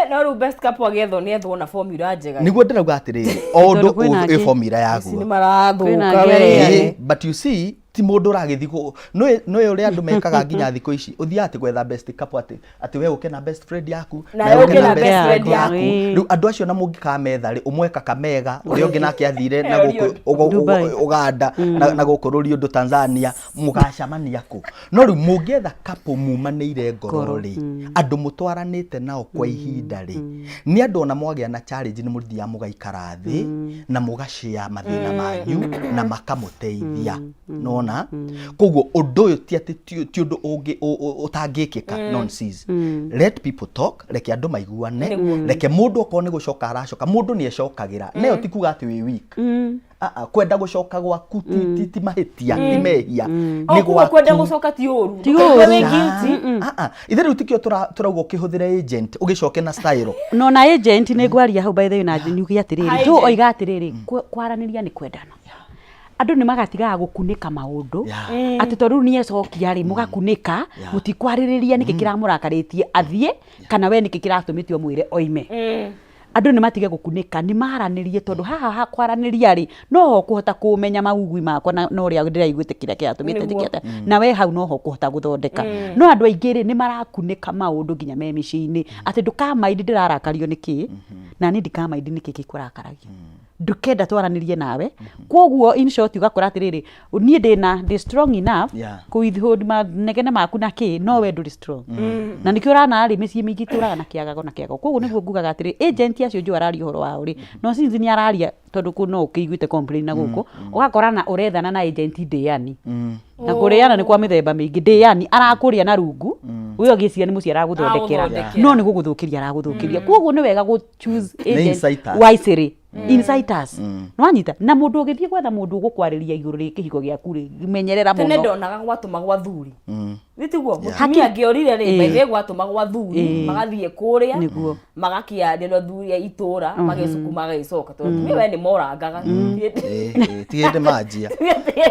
No rĩu best couple agĩethwo nĩ ethwo na formula njega. Nĩguo ndĩrauga atĩrĩrĩ, o ũndũ Tondũ kwĩna ĩ angĩ. formula Ici yaguo nĩ marathũka Kwĩna angĩ we. arĩa- Ĩĩ, but you see, ti mũndũ ũragĩthiĩ nĩũĩ ũrĩa andũ mekaga nginya thikũ ici, ũthiaga atĩ gwetha best couple, atĩ we ũke na best friend yaku, Na we ũke na best best friend yaku. Ĩĩ. Rĩu andũ acio na mũngĩkametha rĩ, ũmwe Kakamega, ũrĩa ũngĩ nake athire na gũkũ Dubai. Uganda na gũkũ rũriũndũ Tanzania, mũgacemania kũ? No rĩu mũngĩetha couple mumanĩire ngoro Ngoro, rĩ, andũ mũtwaranĩte nao kwa ihinda rĩ, nĩ andũ ona mwagĩa na challenge nĩ mũthiaga mũgaikara thĩ na mũgacĩa mathĩna manyu na makamũteithia. Nona koguo ũndũ ũyũ ti atĩ ti ũndũ ũngĩ ũtangĩkĩka. Nonsense. Let people talk, reke andũ maiguane, reke mũndũ okorwo nĩ gũcoka aracoka, mũndũ nĩ ecokagĩra nayo, ti kuga atĩ wĩ weak. Ah, ah, kwenda gũcoka gwaku ti mahĩtia, ti mehia, nĩ O koguo kwenda gwaku. gũcoka ti ũru. Ti Ndũkaigue ũru. wĩ guilty. Ah, ah. Ithe rĩu tikĩo tũrauga ũkĩhũthĩre agent ũgĩcoke na style. No na agent nĩ ngwaria hau, by the way, na nyuge atĩrĩrĩ, Hi, Joe agent. oiga atĩrĩrĩ, kwaranĩria nĩ kwendana. Andũ nĩ magatigaga gũkunĩka maũndũ atĩ tondũ rĩu nĩ ecokia rĩ, mũgakunĩka, mũtikwarĩrĩria nĩkĩ kĩramũrakarĩtie athiĩ, kana we nĩkĩ kĩratũmĩte ũmwĩre oime. Andũ nĩ matige gũkunĩka, nĩ maranĩrie, tondũ haha ha kwaranĩria rĩ, no ho kũhota kũmenya maugui makwa na ũrĩa ndĩraiguĩte kĩrĩa kĩratũmĩte njĩke atĩa, na we hau no ho kũhota gũthondeka. No andũ aingĩ rĩ, nĩ marakunĩka maũndũ nginya me mĩciĩ-inĩ, atĩ ndũkamaindi ndĩrarakario nĩ kĩ, na niĩ ndikamaindi nĩkĩ gĩkũrakaragia, ndũkenda twaranĩrie nawe. Koguo in short, ũgakora atĩrĩrĩ, niĩ ndĩna ndĩ strong enough kũ withhold manegene maku na kĩ, no we ndũrĩ strong, na nĩkĩo ũrana rĩ, mĩciĩ mĩingĩ itũraga na kĩagago na kĩagago. Koguo nĩguo ngugaga atĩrĩ, agent acio Joe araria ũhoro wao rĩ, no since nĩ araria tondũ kũ no ũkĩiguĩte complain na gũkũ, ũgakora na ũrethana na agent ndĩani, na kũrĩana nĩ kwa mĩthemba mĩingĩ. Ndĩani arakũrĩa na rungu, we ũgĩciria nĩ mũciĩ aragũthondekera, Aragũthondekera. no nĩ gũgũthũkĩria aragũthũkĩria. Koguo nĩ wega gũ choose Nĩ agent inciters. wisely. Inciters nwanyita na mũndũ ũgĩthiĩ gwetha mũndũ ũgũkwarĩria igũrũ rĩ kĩhiko gĩaku rĩ, menyerera Tene mũno. Ndonaga gwatũmagwo athuri, nĩ tiguo? Haki- Mũtumia angĩorire rĩ, Ĩĩ. by gwatũmagwo athuri magathiĩ kũrĩa, magakĩaria na athuri a itũra, magĩcukuma, magagĩcoka, tondũ atumia we nĩ morangaga. Ĩĩ, ĩĩ, ti hĩndĩ manjia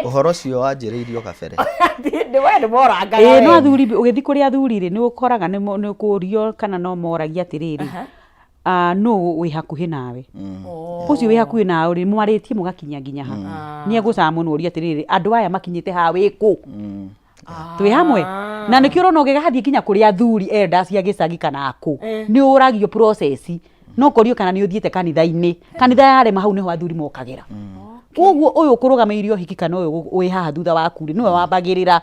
ũhoro ũcio wanjĩrĩirio kabere. Nĩ we nĩ morangaga. Ĩĩ, no We. Athuri, ũgĩthiĩ kũrĩ athuri rĩ, nĩ ũkoraga nĩ kũrio kana no moragia atĩrĩrĩ, nũ wĩ hakuhĩ nawe, ũcio wĩ hakuhĩ nawe rĩ, mwarĩtie mũgakinya nginya ha, nĩ egũcama mũno ũrie atĩrĩrĩ, andũ aya makinyĩte ha, wĩ kũ, twĩ hamwe? Na nĩkĩo ũrona ũgĩgathiĩ nginya kũrĩ athuri, elders a gĩcagi kana kũ, nĩ ũragio process, no ũkorio kana nĩ ũthiĩte kanitha-inĩ. Kanitha yarema, hau nĩho athuri mokagĩra. Koguo ũyũ ũkũrũgamĩrĩire ũhiki kana ũyũ wĩ haha thutha waku rĩ, nĩwe wambagĩrĩra.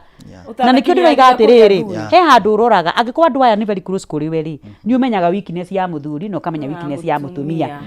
Na nĩkĩo ndĩroiga atĩrĩrĩ, he handũ ũroraga angĩkorwo andũ aya nĩ very close kũrĩ we rĩ, nĩ ũmenyaga weakness ya mũthuri na ũkamenya weakness ya mũtumia.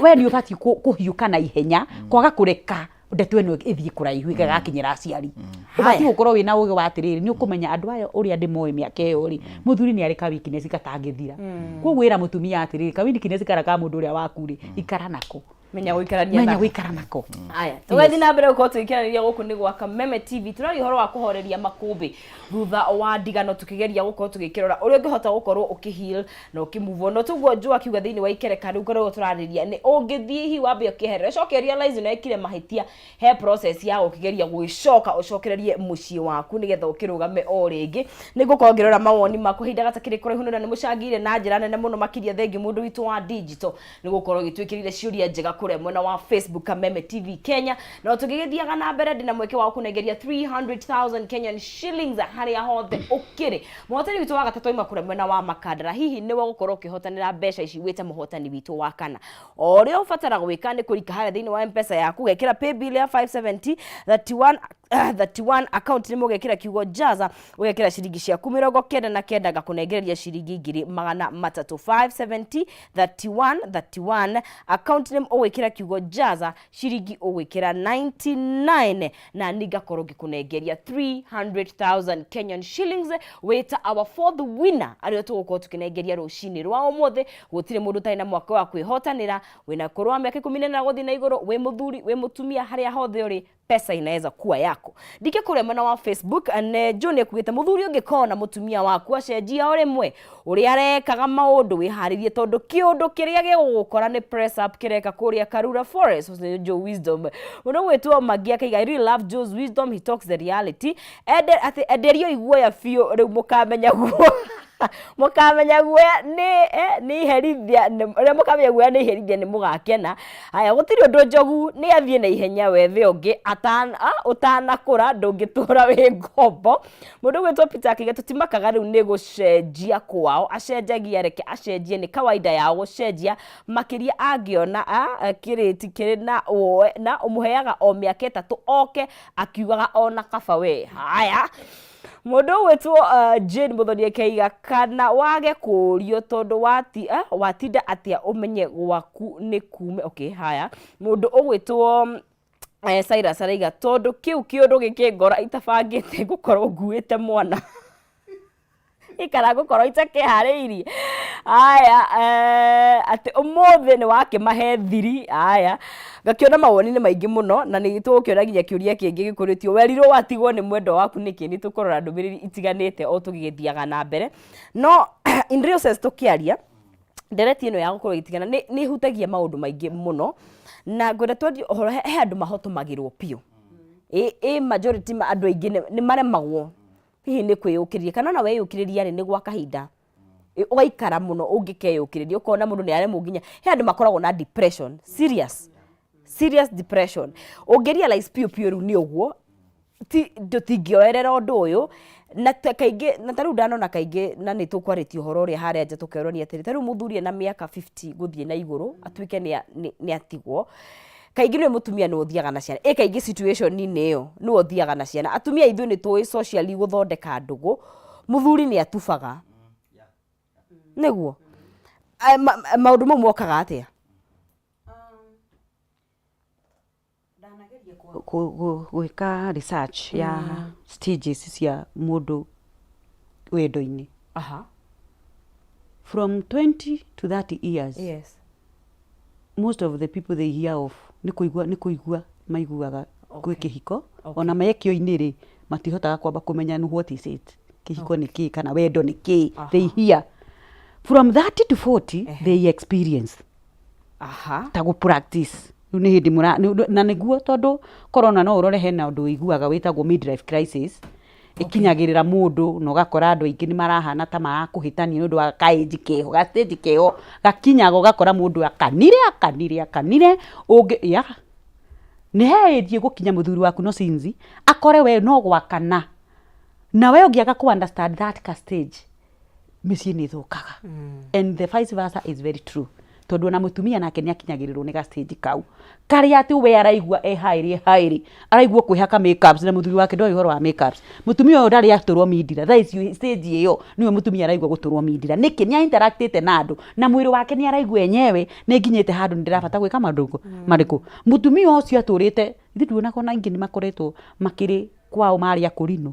We nĩ ũbatiĩ kũhiũka na ihenya, kwaga kũreka ndeto ĩno ĩthiĩ kũraihu ĩgagakinyĩra aciari. Ũbatiĩ gũkorwo wĩna ũgĩ wa atĩrĩrĩ, nĩ ũkũmenya andũ aya ũrĩa ndĩmoĩ mĩaka ĩyo rĩ, mũthuri nĩ arĩ ka weakness gatangĩthira. Koguo ĩra mũtumia atĩrĩrĩ, ka weakness karĩa ka mũndũ ũrĩa waku rĩ, ikara nako. Menya gũikarania menya nako. Gũikara nako. Aya, tũgathiĩ na mbere gũkorwo tũgĩkĩarĩria. Gũkũ nĩ gwa Kameme TV. Tũraria ũhoro wa kũhoreria makũmbĩ thutha wa ndigano, tũkĩgeria gũkorwo tũgĩkĩrora ũrĩa ũngĩhota gũkorwo ũkĩheal na ũkĩmove on. No tũguo Joe akiuga thĩinĩ wa ikereka rĩu ngoragwo tũrarĩria nĩ ũngĩthiĩ hihi wambe ũkĩeherera, ũcoke realize nĩ wekire mahĩtia, he process ya gũkĩgeria gũgĩcoka ũcokererie mũciĩ waku nĩgetha ũkĩrũgame o rĩngĩ. Nĩ ngũkorwo ngĩrora mawoni maku kahinda gatakĩrĩ kũraihu, nĩ nĩ mũcangĩire na njĩra nene mũno makĩria. Thengiũ mũndũ witũ wa digital nĩ gũkorwo gĩtwĩkĩrire ciũria njega kũrĩa mwena wa Facebook, Kameme TV Kenya. No tũgĩgĩthiaga na mbere, ndĩna mweke wa kũnengeria 300,000 Kenyan shillings harĩa hothe ũkĩrĩ. Mũhotani witũ wa gatatũ aima kũrĩa mwena wa Makandara. Hihi nĩwe gũkorwo ũkĩhotanĩra mbeca ici wĩte mũhotani witũ wa kana? O ũrĩa ũbatara gwĩka nĩ kũrika harĩa thĩinĩ wa Mpesa yaku, ũgekĩra paybill ya 570 31 31, account nĩ mũgekĩra kiugo jaza, ũgekĩra ciringi ciaku 99, ngakũnengereria ciringi 300,000. 570 31 31, account name ũgwĩkĩra kiugo jaza, ciringi ũgwĩkĩra 99, na nĩ ngakorwo ngĩkũnengeria 300,000 Kenyan shillings wĩta our fourth winner arĩa tũgũkorwo tũkĩnengeria rũcinĩ rwa ũmũthĩ. Gũtirĩ mũndũ ũtarĩ na mwaka wa kwĩhotanĩra. Wĩna ũkũrũ wa mĩaka 14 gũthiĩ na igũrũ, wĩ mũthuri, wĩ mũtumia, harĩa hothe ũrĩ, pesa inaweza kuwa yako. Ndike kũrĩa mwena wa Facebook, ne John ekugĩte, mũthuri, ũngĩkorwo na mũtumia waku acenjia o rĩmwe ũrĩa arekaga maũndũ, wĩharĩrie tondũ kĩũndũ kĩrĩa gĩgũgũkora nĩ press up kĩreka kũrĩa Karura Forest. Ũcio nĩ Joe Wisdom. Mũndũ gwĩtwo Magi akaiga, "I really love Joe's wisdom, he talks the reality." Ende atĩ enderio iguoya biũ, rĩu mũkamenya guo, mũkamenya guoya nĩ nĩ iherithia, rĩrĩa mũkamenya guoya nĩ iherithia nĩ mũgakena. Haya, gũtirĩ ũndũ njogu nĩ athiĩ na ihenya wethe ũngĩ ũtanakũra, ndũngĩtũra wĩ ngombo. Mũndũ gwĩtwo Peter akiuga, tũtimakaga rĩu nĩ gũcenjia kwao, acenjagia, reke acenjie, nĩ kawaida yao gũcenjia, makĩria angĩona kĩrĩti kĩrĩ na woe na ũmũheaga o mĩaka 3 oke akiugaga ona kaba we. Haya, mũndũ ũgwĩtwo Jane Mũthoni akaiga, kana wage kũũrio tondũ watinda atĩa ũmenye gwaku nĩ kume. Okay, haya, mũndũ ũgwĩtwo Cyrus araiga, tondũ kĩu kĩũndũ gĩkĩngora itabangĩte ngũkorwo nguĩte mwana ikara ngũkorwo itakĩharĩirie. Aya, atĩ ũmũthĩ nĩ wakĩmahe thiri. Aya, ngakĩona mawoni nĩ maingĩ mũno, na nĩ tũgũkĩona nginya kĩũria kĩngĩ gĩkũrĩtio, werirwo watigwo nĩ mwendwa waku nĩkĩ? Nĩ tũkũrora ndũmĩrĩri itiganĩte o tũgĩgĩthiaga na mbere. No in real sense, tũkĩaria ndereti ĩno ya gũkorwo ĩgĩtigana nĩ ĩhutagia maũndũ maingĩ mũno, na ngwenda twarie ũhoro he andũ mahotomagĩrwo biũ. Ĩ majority andũ aingĩ nĩ maremagwo hihi nĩ kwĩyũkĩrĩria, kana ona weyũkĩrĩria rĩ, nĩ gwa kahinda. Ũgaikara mũno ũngĩkeyũkĩrĩria, ũkona mũndũ nĩ aremwo, nginya he andũ makoragwo na depression, serious serious depression. Ũngĩ realize piũ piũ rĩu nĩ ũguo, ti tũtingĩoerera ũndũ ũyũ na kaingĩ, na ta rĩu ndanona kaingĩ, na nĩ tũkwarĩtie ũhoro ũrĩa harĩa nja, tũkerwo atĩrĩ, ta rĩu mũthuri ena mĩaka 50 gũthiĩ na igũrũ atuĩke nĩ atigwo, kaingĩ nĩwe mũtumia nĩwe ũthiaga na ciana. Ĩ kaingĩ situation-inĩ ĩyo nĩwe ũthiaga na ciana. Atumia ithuĩ nĩ tũĩ socially gũthondeka ndũgũ, mũthuri nĩ atubaga nĩguo. Maũndũ mau mokaga atĩa? Ndanageria gwĩka research ya stages cia mũndũ wendo-inĩ. From 20 to 30 years. Most of the people they hear of nĩ kũigua nĩ kũigua maiguaga gwĩ kĩhiko ona mekio-inĩ rĩ matihotaga kwamba kũmenya nĩ what is it kĩhiko nĩ kĩĩ kana wendo nĩ kĩĩ. They hear from 30 to 40 they experience. Ta gũ practice rĩu nĩ hĩndĩ mũra na nĩguo tondũ corona no ũrore hena ũndũ ũiguaga wĩtagwo midlife crisis ĩkinyagĩrĩra mũndũ na ũgakora andũ aingĩ nĩ marahana ta marakũhĩtania nĩ ũndũ wa ka age keho, ga stage keho gakinyaga ũgakora mũndũ akanire akanire akanire ũngĩ ya nĩ he age ĩgũkinya mũthuri waku no since akore we no gwakana na we ũngĩaga kũ understand that ka stage mĩciĩ nĩ ĩthũkaga. And the vice versa is very true tondũ ona mũtumia nake nĩ akinyagĩrĩrwo nĩ ga stage kau karĩa atĩ we araigua e haĩrĩ e haĩrĩ araigua kwĩhaka makeups na mũthuri wake ndoĩ ũhoro wa makeups. Mũtumia ũyũ ndarĩ atũrwo mindira thaa ici stage ĩyo nĩwe mũtumia araigua gũtũrwo mindira. Nĩkĩ? Nĩ interactĩte na andũ na mwĩrĩ wake nĩ araigua enyewe nĩ nginyĩte handũ nĩ ndĩrabata gwĩka maũndũ marĩkũ. Mũtumia ũcio atũrĩte ithuĩ nduonaga ona aingĩ nĩ makoretwo makĩrĩ kwao marĩ akũrinũ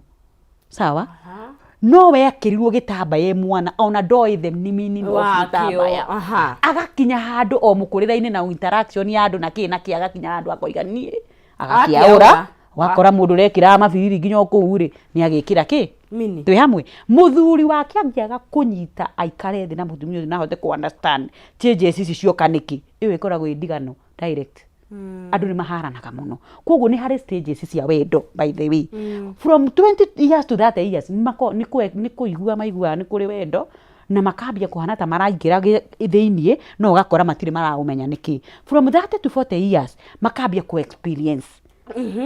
sawa no we akĩrirwo gĩtambaya e mwana ona ndoĩ the meaning of Wakĩo, gĩtambaya. Agakinya handũ o mũkũrĩre-inĩ na interaction ya andũ na kĩ na kĩ agakinya handũ akoiga niĩ agakĩaũra. Akĩaũra. Wakora mũndũ ũrekĩraga mabiriri nginya o kũu rĩ nĩ agĩkĩra kĩ Mini. Twĩ hamwe mũthuri wake angĩaga kũnyita aikare thĩ na mũtumia ũcio na ahote kũ understand changes ici cioka nĩkĩ ĩyo ĩkoragwo ĩ ndigano direct. Andũ nĩ maharanaga mũno koguo nĩ harĩ stages cia wendo by the way. From 20 years to 30 years nĩ kũigua maiguaga nĩ kũrĩ wendo na makambia kũhana ta maraingĩra thĩiniĩ no ũgakora matirĩ maraũmenya nĩkĩ. From 30 to 40 years makambia kũ experience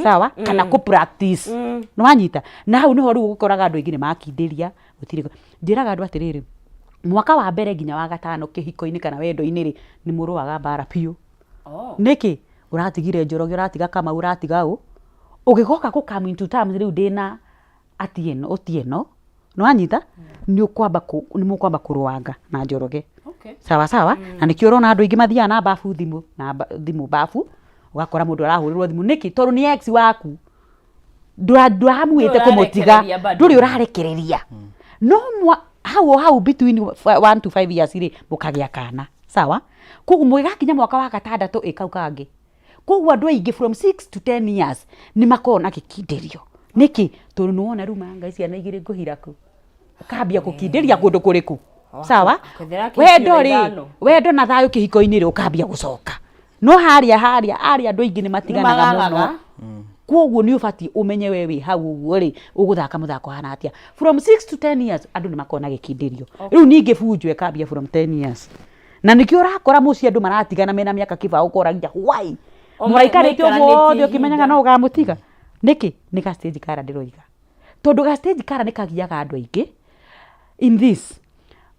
sawa kana kũ practice nĩ wanyita na hau nĩho rĩu ũkoraga andũ aingĩ nĩ makindĩria gũtirĩ. Njĩraga andũ atĩrĩrĩ mwaka wa mbere nginya wa gatano kĩhiko-inĩ kana wendo-inĩ rĩ nĩ mũrũaga mbara biũ. Nĩkĩ ũratigire Njoroge ũratiga Kamau ũratiga ũ ũgĩgoka kũ come into terms rĩu ndĩna Atieno Otieno nĩ wanyita nĩ ũkwamba nĩ mũkwamba kũrũanga na Njoroge. Sawa sawa na nĩkĩo ũrona andũ aingĩ mathiaga na babu thimũ na thimũ babu ũgakora mũndũ arahũrĩrwo thimũ nĩkĩ tondũ nĩ ex waku ndũramuĩte kũmũtiga Ndũrĩ ũrarekereria bado. Ndũrĩ ũrarekereria no hau o hau between 1 to 5 years rĩ mũkagĩa kana sawa koguo mũgĩgakinya mwaka wa gatandatũ ĩ kau kangĩ koguo andũ aingĩ from 6 to 10 years nĩ makoragwo na gĩkindĩrio nĩkĩ tondũ nĩ wona rĩu manga ciana igĩrĩ ngũhira kũ ũkambia gũkindĩria kũndũ kũrĩkũ sawa Kwethera wendo kĩcigo rĩ ithano. Wendo na thayũ kĩhiko-inĩ rĩ ũkambia gũcoka no harĩa harĩa harĩa andũ aingĩ nĩ matiganaga mũno. Nĩmagagaga. Koguo nĩ ũbatiĩ ũmenye we wĩ hau ũguo rĩ ũgũthaka mũthako hana atĩa. From 6 to 10 years andũ nĩ makoragwo na gĩkindĩrio rĩu ningĩ bunjo ĩkambia from 10 years na nĩkĩo ũrakora mũciĩ andũ maratigana mena mĩaka kĩbaũ ũkoragia why O mũraikarĩte ũguo maikaranĩtie othe ũkĩmenyaga ihinda. no ũgamũtiga nĩkĩ nĩ ga stage kara ndĩroiga tondũ ga stage kara nĩ kagiaga andũ aingĩ in this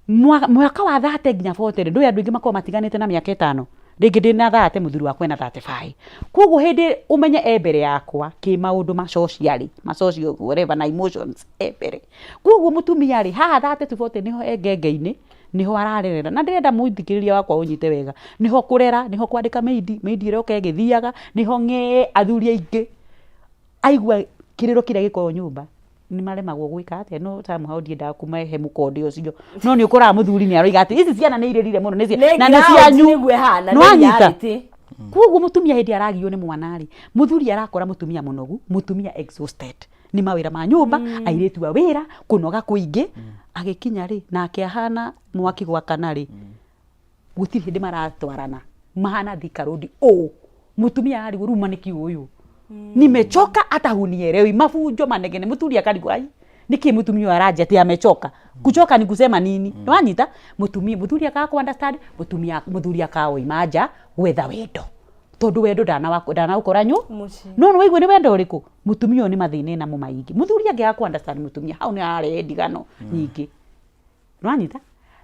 mwaka wa 30 nginya 40 rĩ ndũĩ andũ aingĩ makoragwo matiganĩte na mĩaka ĩtano rĩngĩ ndĩna 30 mũthuri wakwa ena 35 koguo hĩndĩ ũmenye e mbere yakwa kĩ maũndũ ma socially ma social whatever na emotions e mbere koguo mũtumia rĩ haha 30 to 40 nĩho e ngenge-inĩ nĩho ararerera na ndĩrenda mũthikĩrĩria wakwa ũnyite wega nĩho kũrera nĩho kwandĩka maid maid ĩroka ĩgĩthiaga nĩho ng'ee athuri aingĩ aigua kĩrĩro kĩrĩa gĩkoragwo nyũmba nĩ maremagwo gwĩka atĩa no somehow ndiendaga kũmahe mũkonde ũcio no nĩ ũkoraga mũthuri nĩ aroiga atĩ ici ciana nĩ irĩrire mũno nĩ na nĩ cianyu nĩguo ĩhana nĩ nĩ wanyita reality. Koguo mũtumia hĩndĩ aragio nĩ mwana rĩ mũthuri arakora mũtumia mũnogu mũtumia exhausted nĩ mawĩra ma nyũmba airĩtu a wĩra kũnoga kũingĩ agĩkinya rĩ nake ahana mwaki gwakana rĩ gũtirĩ hĩndĩ maratwarana mahana Thika Road ũ mũtumia arigwo rĩu ma nĩkĩ ũyũ nimechoka hata hunielewi mabunjo manegene mũthuri akarigwo ai nĩkĩ mũtumia ũyũ aranjia atĩ amechoka kuchoka ni kusema nini mm. Nĩwanyita mũtumia mũthuri akaga ku understand mũtumia mũthuri akaoima nja gwetha wendo tondũ wendo ndanaũkora nyũ Mũciĩ. No nĩ waigua nĩ wendo ũrĩkũ mũtumia ũyũ nĩ mathĩna enamo maingĩ mũthuri angĩaga ku understand mũtumia hau nĩ ararehe ndigano nyingĩ nĩwanyita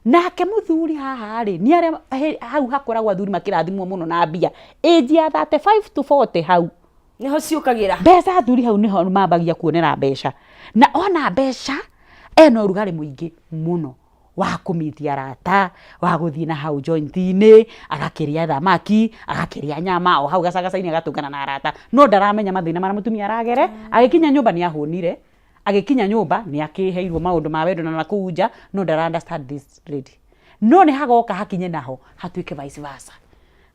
nake mũthuri haha rĩ nĩ arĩa hau hakoragwo athuri makĩrathimwo mũno na mbia age ya 35 to 40 hau Nĩho ciũkagĩra mbeca athuri hau nĩho mambagia kuonera mbeca na ona mbeca ena ũrugarĩ mũingĩ mũno wa kũmitia arata wa gũthiĩ na hau joint-inĩ agakĩrĩa thamaki agakĩrĩa nyama o hau gacagaca-inĩ agatũngana na arata no ndaramenya mathĩna marĩa mũtumia aragere agĩkinya nyũmba nĩ ahũnire agĩkinya nyũmba nĩ akĩheirwo maũndũ ma wendo na nakũu nja no ndara understand this lady no nĩ hagoka hakinye naho hatuĩke vice versa.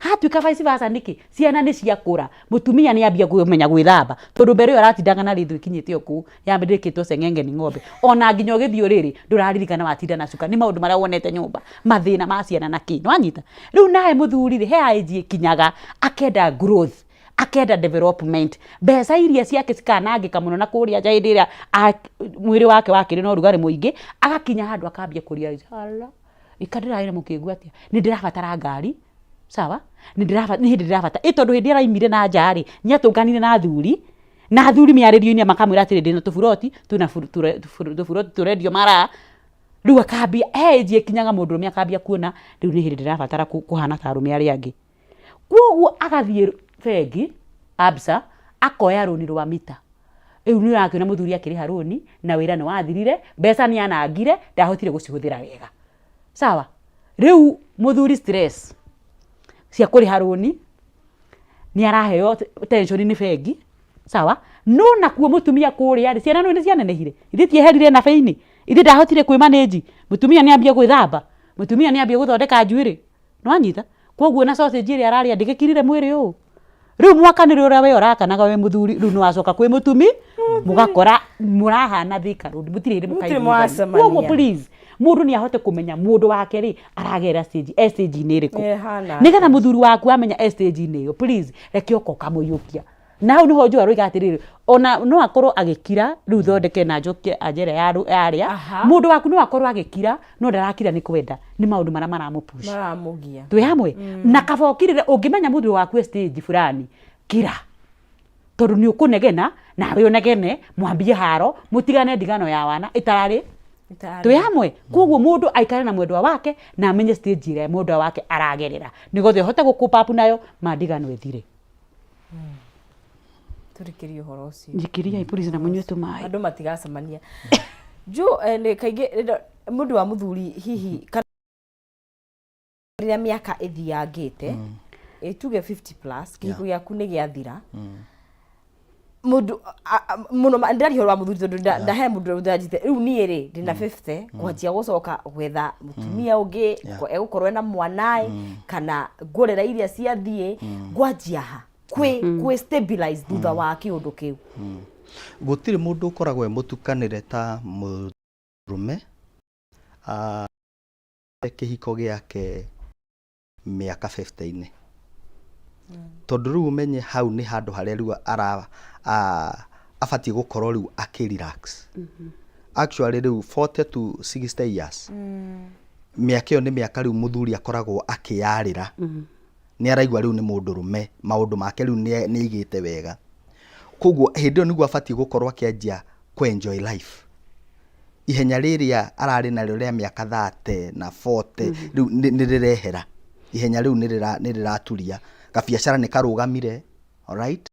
Hatuĩka vice versa nĩkĩ? Ciana nĩ ciakũra, mũtumia nĩ ambia kũmenya gwĩthamba, tondũ mbere ĩyo aratindaga na rĩthũ ĩkinyĩte o kũu, yambĩrĩkĩtwo ceng'enge nĩ ng'ombe. Ona nginya ũgĩthiĩ ũrĩrĩ, ndũraririkana watinda na cuka, nĩ maũndũ marĩa wonete nyũmba, mathĩna ma ciana na kĩ, nĩwanyita? Rĩu nawe mũthuri rĩ, he age ĩkinyaga, akenda growth, akenda development, mbeca iria ciake cikanangĩka mũno na kũrĩa nja hĩndĩ ĩrĩa mwĩrĩ wake wakĩrĩ na ũrugarĩ mũingĩ, agakinya handũ akambia kũ realize ala, ika ndĩrarĩ na mũkĩgu atĩa, nĩ ndĩrabatara ngari, sawa, nĩ hĩndĩ ndĩrabatara, ĩ tondũ hĩndĩ ĩrĩa araimire na nja rĩ, nĩ atũnganire na athuri, na athuri mĩarĩrio-inĩ makamwĩra atĩrĩ ndĩna tũburoti, twĩna tũburoti tũrendio maraa, rĩu akambia, he age ĩkinyaga mũndũrũme akambia kuona rĩu nĩ hĩndĩ ndĩrabatara kũhana ta arũme arĩa angĩ. Kwoguo agathiĩ bengi, Absa, akoya rũni rwa mita. Rĩu nĩ ũrakĩona mũthuri akĩrĩha rũni na wĩra nĩ wathirire, mbeca nĩ anangire, ndahotire gũcihũthĩra wega. Sawa? Rĩu mũthuri stress cia kũrĩha rũni, nĩ araheo tension nĩ bengi, sawa? No nakuo mũtumia kũrĩa rĩ, ciana nĩũĩ nĩ cianenehire? Ithe tieherire nabe-inĩ? Ithe ndahotire kwĩ manage? Mũtumia nĩ ambia gwĩthamba? Mũtumia nĩ ambia gũthondeka njuĩrĩ? Nĩwanyita? Koguo na sausage ĩrĩa ararĩa ndĩgĩkirire mwĩrĩ ũũ. Rĩu mwakanĩre ũrĩa we ũrakanaga wĩ mũthuri rĩu nĩwacoka kwĩ mũtumi mũgakora mũrahana Thika Road mũtirĩ hĩndĩ Mũtirĩ mũkaiguithania. mwacemania. Koguo please mũndũ nĩ ahote kũmenya mũndũ wake rĩ aragerera stage e stage-inĩ ĩrĩkũ. Ĩhana Nĩgetha mũthuri waku amenya e stage-inĩ ĩyo please reke oka ũkamũiyũkia. Na hau nĩho njũa roiga atĩrĩrĩ ona no akorwo agĩkira rĩu thondeke na njokie anja ĩrĩa yarĩa mũndũ waku no akorwo agĩkira no ndarakira nĩ kwenda nĩ maũndũ marĩa maramũpush maramũgia twĩ hamwe na kaba ũkirĩre ũngĩmenya mũthuri waku e stage fulani kira tondũ nĩ ũkũnegena nawe ũnegene mwambie haro mũtigane ndigano ya wana ĩtararĩ Ĩtararĩ. twĩ hamwe koguo mũndũ aikare na mwendwa wake na amenye stage ĩrĩa mwendwa wake aragerera nĩgetha ũhote gũkũpapu nayo ma ndigano ĩthire Tũrikĩrie ũhoro ũcio. Njikĩriai please na mũnyue tũmaĩ. Andũ matigacemania. Ju eh, nĩ kaingĩ rĩrĩa mũndũ wa mũthuri hihi kana rĩrĩa mĩaka ĩthiangĩte ĩ tuge 50 plus kĩhiko gĩaku nĩ gĩathira mũndũ a- a- mũno ma- ndĩraria ũhoro wa mũthuri tondũ nda- ndahe mũndũ ũrĩa rĩu niĩ rĩ ndĩna 50 kwanjia gũcoka gwetha mũtumia ũngĩ egũkorwo ena mwana ĩ kana ngũrera iria ciathiĩ ngwanjia ha kwĩ kwĩ stabilize thutha wa kĩũndũ kĩu Gũtirĩ mũndũ ũkoragwo e mũtukanĩre ta mũndũrũme ah, kĩhiko gĩake mĩaka 50-inĩ tondũ rĩu ũmenye hau nĩ handũ harĩa rĩu ara abatiĩ gũkorwo rĩu akĩ relax actually rĩu 40 to 60 years mĩaka ĩyo nĩ mĩaka rĩu mũthuri akoragwo akĩyarĩra nĩ araigua rĩu nĩ mũndũrũme maũndũ make rĩu nĩ nĩ aigĩte wega koguo hĩndĩ ĩyo nĩguo abatiĩ gũkorwo akĩanjia kũ enjoy life ihenya rĩrĩa ararĩ narĩo rĩa mĩaka 30 na 40 rĩu nĩ nĩ rĩrehera ihenya rĩu nĩ rĩra- nĩ rĩraturia gabiacara nĩ karũgamire alright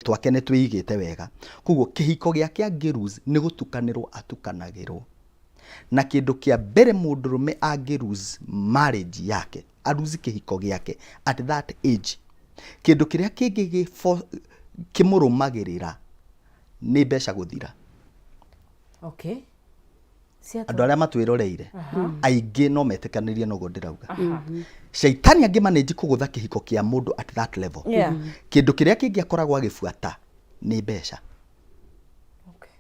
twake nĩ twĩigĩte wega koguo kĩhiko gĩake angĩ lose nĩ gũtukanĩrwo atukanagĩrwo na kĩndũ kĩa mbere mũndũrũme angĩ lose marriage yake a lose kĩhiko gĩake at that age kĩndũ kĩrĩa kĩngĩ gĩfo- kĩmũrũmagĩrĩra nĩ mbeca gũthira okay andũ arĩa matwĩroreire aingĩ no metĩkanĩrie noguo ndĩrauga shaitani angĩ manĩnji kũgũtha kĩhiko kĩa mũndũ at that level Yeah. kĩndũ kĩrĩa kĩngĩ akoragwo agĩbuata nĩ mbeca Okay.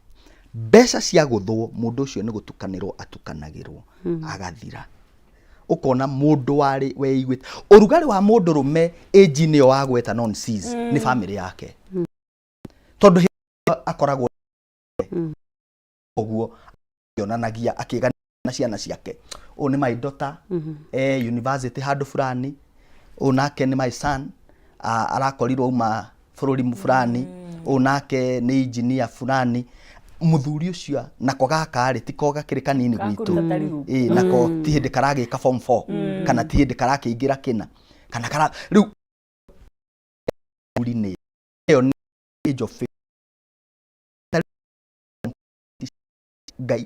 mbeca ciagũthwo mũndũ ũcio nĩ gũtukanĩrwo atukanagĩrwo agathira ũkona mũndũ warĩ weiguĩte ũrugarĩ wa mũndũrũme age-inĩ ĩyo wagweta non cease nĩ famĩlĩ yake tondũ hĩndĩ ĩyo akoragwo ũguo akĩonanagia akĩgana na ciana ciake ũyũ nĩ my daughter eh, university handũ fulani ũyũ nake nĩ my son ah, arakorirwo auma bũrũri fulani ũyũ nake nĩ engineer fulani mũthuri ũcio nako gaka rĩ tiko gakĩrĩ kanini gwitũ Gakũruta ta rĩu. Ĩ, nako ti hĩndĩ karagĩka form 4 kana ti hĩndĩ karakĩingĩra kĩna kana kara rĩu nĩ ĩyo nĩ age of ngai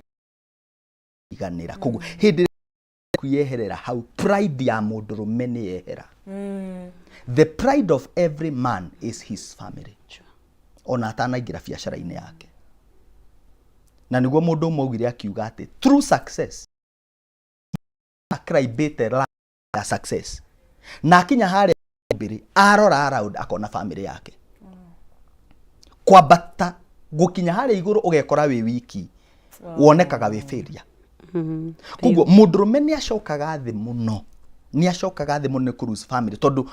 iganĩra koguo hĩndĩ ĩrĩa yeherera hau pride ya mũndũrũme nĩ yehera the pride of every man is his family ona atanaingĩra biacara-inĩ yake na nĩguo mũndũ ũmwe augire akiuga atĩ true success acrimbĩte ladder ya success na akinya harĩa Mbere arora around akona family yake kwambata gukinya harĩa igũrũ ũgekora wĩ wiki, wonekaga wĩ failure. Koguo mũndũrũme nĩ acokaga thĩ mũno, nĩ acokaga thĩ mũno nĩ kũ lose family, tondũ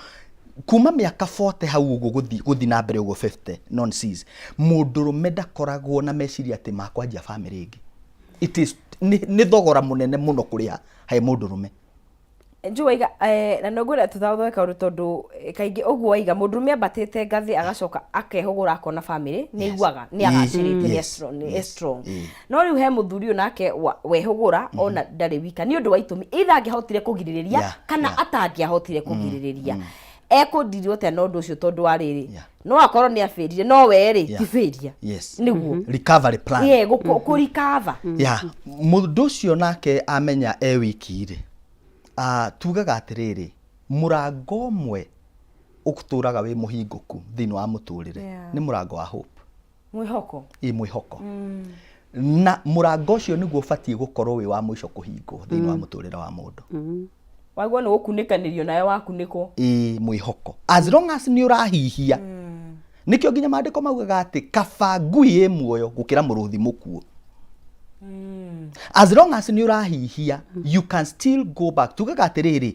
kuma mĩaka 40 hau ũguo gũthiĩ na mbere ũguo 50 non cis, mũndũrũme ndakoragwo na meciria atĩ makwanjia family ĩngĩ. It is nĩ thogora mũnene mũno kũrĩha he mũndũrũme. Njũ waiga na no ngwĩra tũthathondeka ũndũ, tondũ kaingĩ ũguo waiga mũndũrũme ambatĩte ngathĩ agacoka akehũgũra akona family nĩ aiguaga nĩ agacĩrĩte, nĩ strong, nĩ strong. No rĩu he mũthuri ũyũ nake wehũgũra ona ndarĩ wika nĩ ũndũ wa itũmi either angĩahotire kũgirĩrĩria kana atangĩahotire kũgirĩrĩria, ekũndirio atĩa na ũndũ ũcio? Tondũ wa rĩrĩ, no akorwo nĩ abĩrire, no we rĩ ti failure. Nĩguo recovery plan. Yeah, kũ recover. Ya mũndũ ũcio nake amenya e wiki rĩ, tugaga atĩrĩrĩ, mũrango ũmwe ũtũraga wĩ mũhingũku thĩinĩ wa mũtũrĩre nĩ mũrango wa hope. Mwĩhoko. Ĩ mwĩhoko, na mũrango ũcio nĩguo ũbatiĩ gũkorwo wĩ wa mũico kũhingwo thĩinĩ wa mũtũrĩre wa mũndũ. Waguo nĩ gũkunĩkanĩrio nawe wakunĩkwo. Ĩ mwĩhoko, as long as nĩ ũrahihia. Nĩkĩo nginya maandĩko maugaga atĩ kaba ngui ĩ muoyo gũkĩra mũrũthi mũkuũ. As long as nĩ ũrahihia, you can still go back. Tugaga atĩrĩrĩ,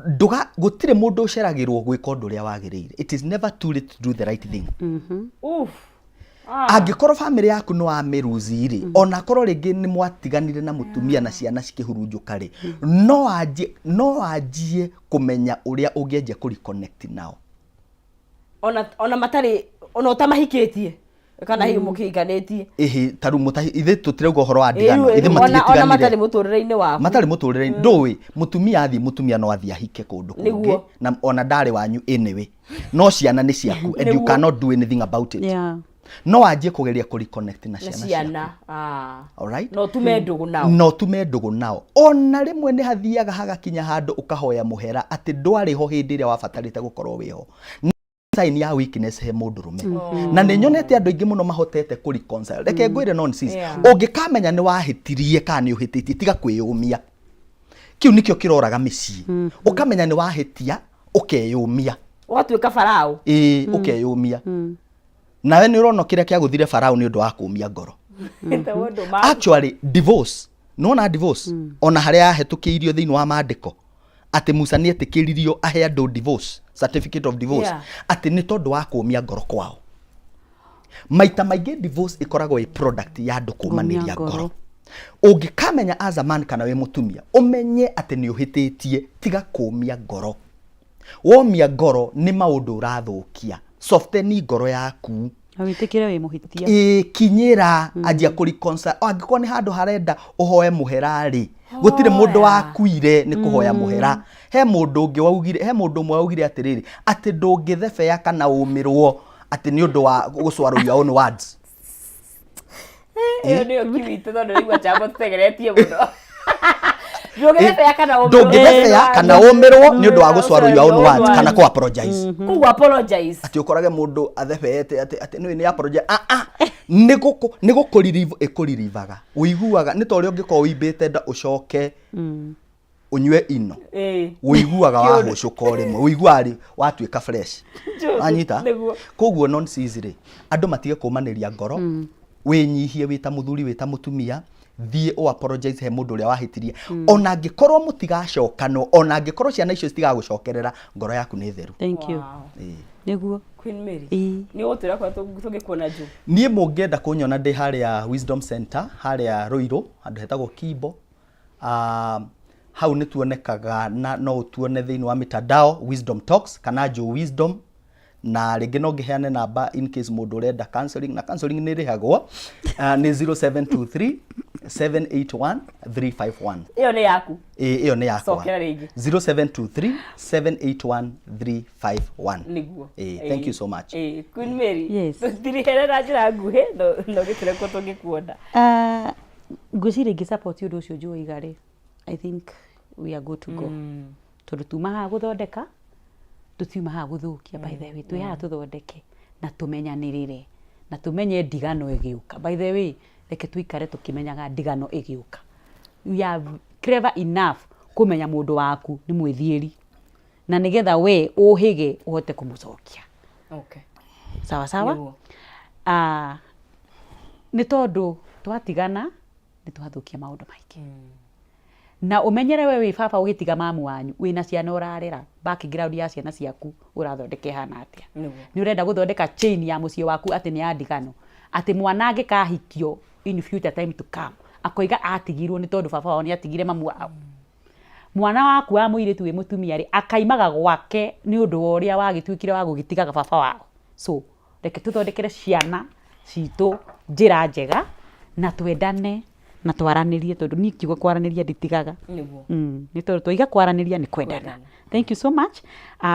nduga gũtirĩ mũndũ ũceragĩrwo gwĩka ũndũ ũrĩa wagĩrĩire. It is never too late to do the right thing. Uff. Angĩkorwo family yaku nĩ wamĩruzi rĩ, ona korwo rĩngĩ nĩ mwatiganire na mũtumia na ciana cikĩhurunjũka rĩ, no anjie kũmenya ũrĩa ũngĩanjia kũ reconnect nao. Ona matarĩ, ona ũtamahikĩtie kana hihi mũkĩhikanĩtie. Ĩhĩ, ta rĩu mũtahi ithe tũtirauga ũhoro wa ndigano ithe. Ona matarĩ matigĩtiganire mũtũrĩre-inĩ waku. Matarĩ mũtũrĩre-inĩ, ndũĩ mũtumia athiĩ, mũtumia no athiĩ ahike kũndũ kũngĩ. Na ona ndarĩ wanyu anyway, no ciana nĩ ciaku and you cannot do anything about it. No anjie kũgeria kũ reconnect na na ciana ciaku. Ciana. Ah. Alright? No tume ndũgũ nao. No tume ndũgũ nao. Ona rĩmwe nĩ hathiaga hagakinya handũ ũkahoya mũhera atĩ ndwarĩ ho hĩndĩ ĩrĩa wabatarĩte gũkorwo wĩho. Nĩ sign ya weakness he mũndũrũme, na nĩ nyonete andũ aingĩ mũno mahotete kũ reconcile. Reke ngwĩre, non sis, ũngĩkamenya nĩ wahĩtirie kana nĩ ũhĩtĩtie, tiga kwĩyũmia. Kĩu nĩkĩo kĩroraga mĩciĩ. Ũkamenya nĩ wahĩtia, ũkeyũmia. Ũgatuĩka farao. Ĩĩ, ũkeyũmia. Nawe nĩ ũrona kĩrĩa kĩagũthire farao nĩ ũndũ wa kũmia ngoro. Tondũ Actually, divorce, nĩwona divorce, ona harĩa yahetũkĩirio thĩinĩ wa maandĩko atĩ Musa nĩ etĩkĩririo ahe andũ divorce certificate of divorce, atĩ nĩ tondũ wa kũmia ngoro kwao. Maita maingĩ divorce ĩkoragwo ĩ product ya andũ kũmanĩria Kũmia ngoro. Ngoro. Ũngĩkamenya as a man kana wĩ mũtumia, ũmenye atĩ nĩ ũhĩtĩtie, tiga kũmia ngoro. Womia ngoro nĩ maũndũ ũrathũkia. Softeni ngoro yaku. Na wĩtĩkĩre wĩ mũhĩtia. Ĩ kinyĩra, anjia kũ reconcile. Angĩkorwo nĩ handũ harenda ũhoe mũhera rĩ, gũtirĩ mũndũ wakuire nĩ kũhoya mũhera. He mũndũ ũngĩ waugire, he mũndũ ũmwe waugire atĩrĩrĩ, atĩ ndũngĩthebea kana ũmĩrwo atĩ nĩ ũndũ wa gũswallow your own words. Ĩyo nĩyo kiwitũ, tondũ rĩu chambo tũtegeretie mũno. Ndũngĩthebea kana ũmĩrwo. Ndũngĩthebea kana ũmĩrwo nĩ ũndũ wa gũswallow your own words kana kũ apologize. Koguo apologize. Atĩ ũkorage mũndũ athebeete atĩ nĩ apologize. Ah ah, nĩ gũkũririve, ĩkũririvaga, ũiguaga nĩ ta ũrĩa ũngĩkorwo ũimbĩte nda ũcoke ũnyue ino. Ũiguaga wahũcũka o rĩmwe, ũiguaga rĩ watuĩka fresh. Wanyita? Nĩguo. Koguo non sis rĩ, andũ matige kũmanĩria ngoro. Wĩnyihie wĩ ta mũthuri, wĩ ta mũtumia, thiĩ ũ apologize he mũndũ ũrĩa wahĩtirie, ona angĩkorwo mũtigacokanwo, ona angĩkorwo ciana icio citigagũcokerera, ngoro yaku nĩ theru. Thank you. Ĩĩ. Nĩguo. Queen Mary. Ĩĩ. Nĩ ũgũtwĩra kũrĩa tũngĩkuona njũ. Niĩ mũngĩenda kũnyona ndĩ harĩa Wisdom Center, harĩa Ruiru, handũ hetagwo Kimbo. Hau nĩ tuonekaga, na no ũtuone thĩinĩ wa mitandao, Wisdom Talks kana Joe Wisdom. Na rĩngĩ no ngĩheane namba in case mũndũ ũrenda counseling, na counseling nĩ ĩrĩhagwo, nĩ 0723 781 351. Ĩyo nĩ yaku? Ĩĩ, ĩyo nĩ yakwa. Cokera rĩngĩ. 0723 781 351. Nĩguo. Ĩĩ, thank you so much. Ĩĩ, Queen Mary. Yes. Tũtirihere na njĩra nguhĩ, no gĩtwĩre kũ tũngĩkuona. Ah, ngwĩciria ingĩ support ũndũ ũcio njũiga rĩ, I think we are good to go, tondũ tuma haha gũthondeka, tũtiuma haha gũthũkia. By the way, twĩ haha tũthondeke na tũmenyanĩrĩre na tũmenye ndigano ĩgĩũka. By the way, reke tũikare tũkĩmenyaga ndigano ĩgĩũka, we are clever enough kũmenya mũndũ waku nĩ mwĩthiĩri. Na nĩgetha we ũhĩge ũhote kũmũcokia. Okay. Sawa sawa. Nĩguo. Ah, nĩ tondũ twatigana nĩ twathũkia maũndũ maingĩ. Na ũmenyere we wĩ baba ũgĩtiga mamu wanyu wĩna ciana ũrarera, background ya ciana ciaku ũrathondeka ĩhana atĩa? Nĩguo. Nĩ ũrenda gũthondeka chain ya mũciĩ waku atĩ nĩ ya ndigano, atĩ mwana angĩkahikio in future time to come akoiga atigirwo nĩ tondũ baba wao nĩ atigire mamu wao. Mwana waku wa mũirĩtu wĩ mũtumia rĩ, akaimaga gwake nĩ ũndũ wa ũrĩa wagĩtuĩkire wa gũgĩtigaga baba wao. So reke tũthondekere ciana citũ njĩra njega na twendane na twaranĩrie, tondũ niĩ kiugo kwaranĩria nditigaga. Nĩguo. Nĩ tondũ twaiga kwaranĩria nĩ kwendana. Kwendana. Thank you so much.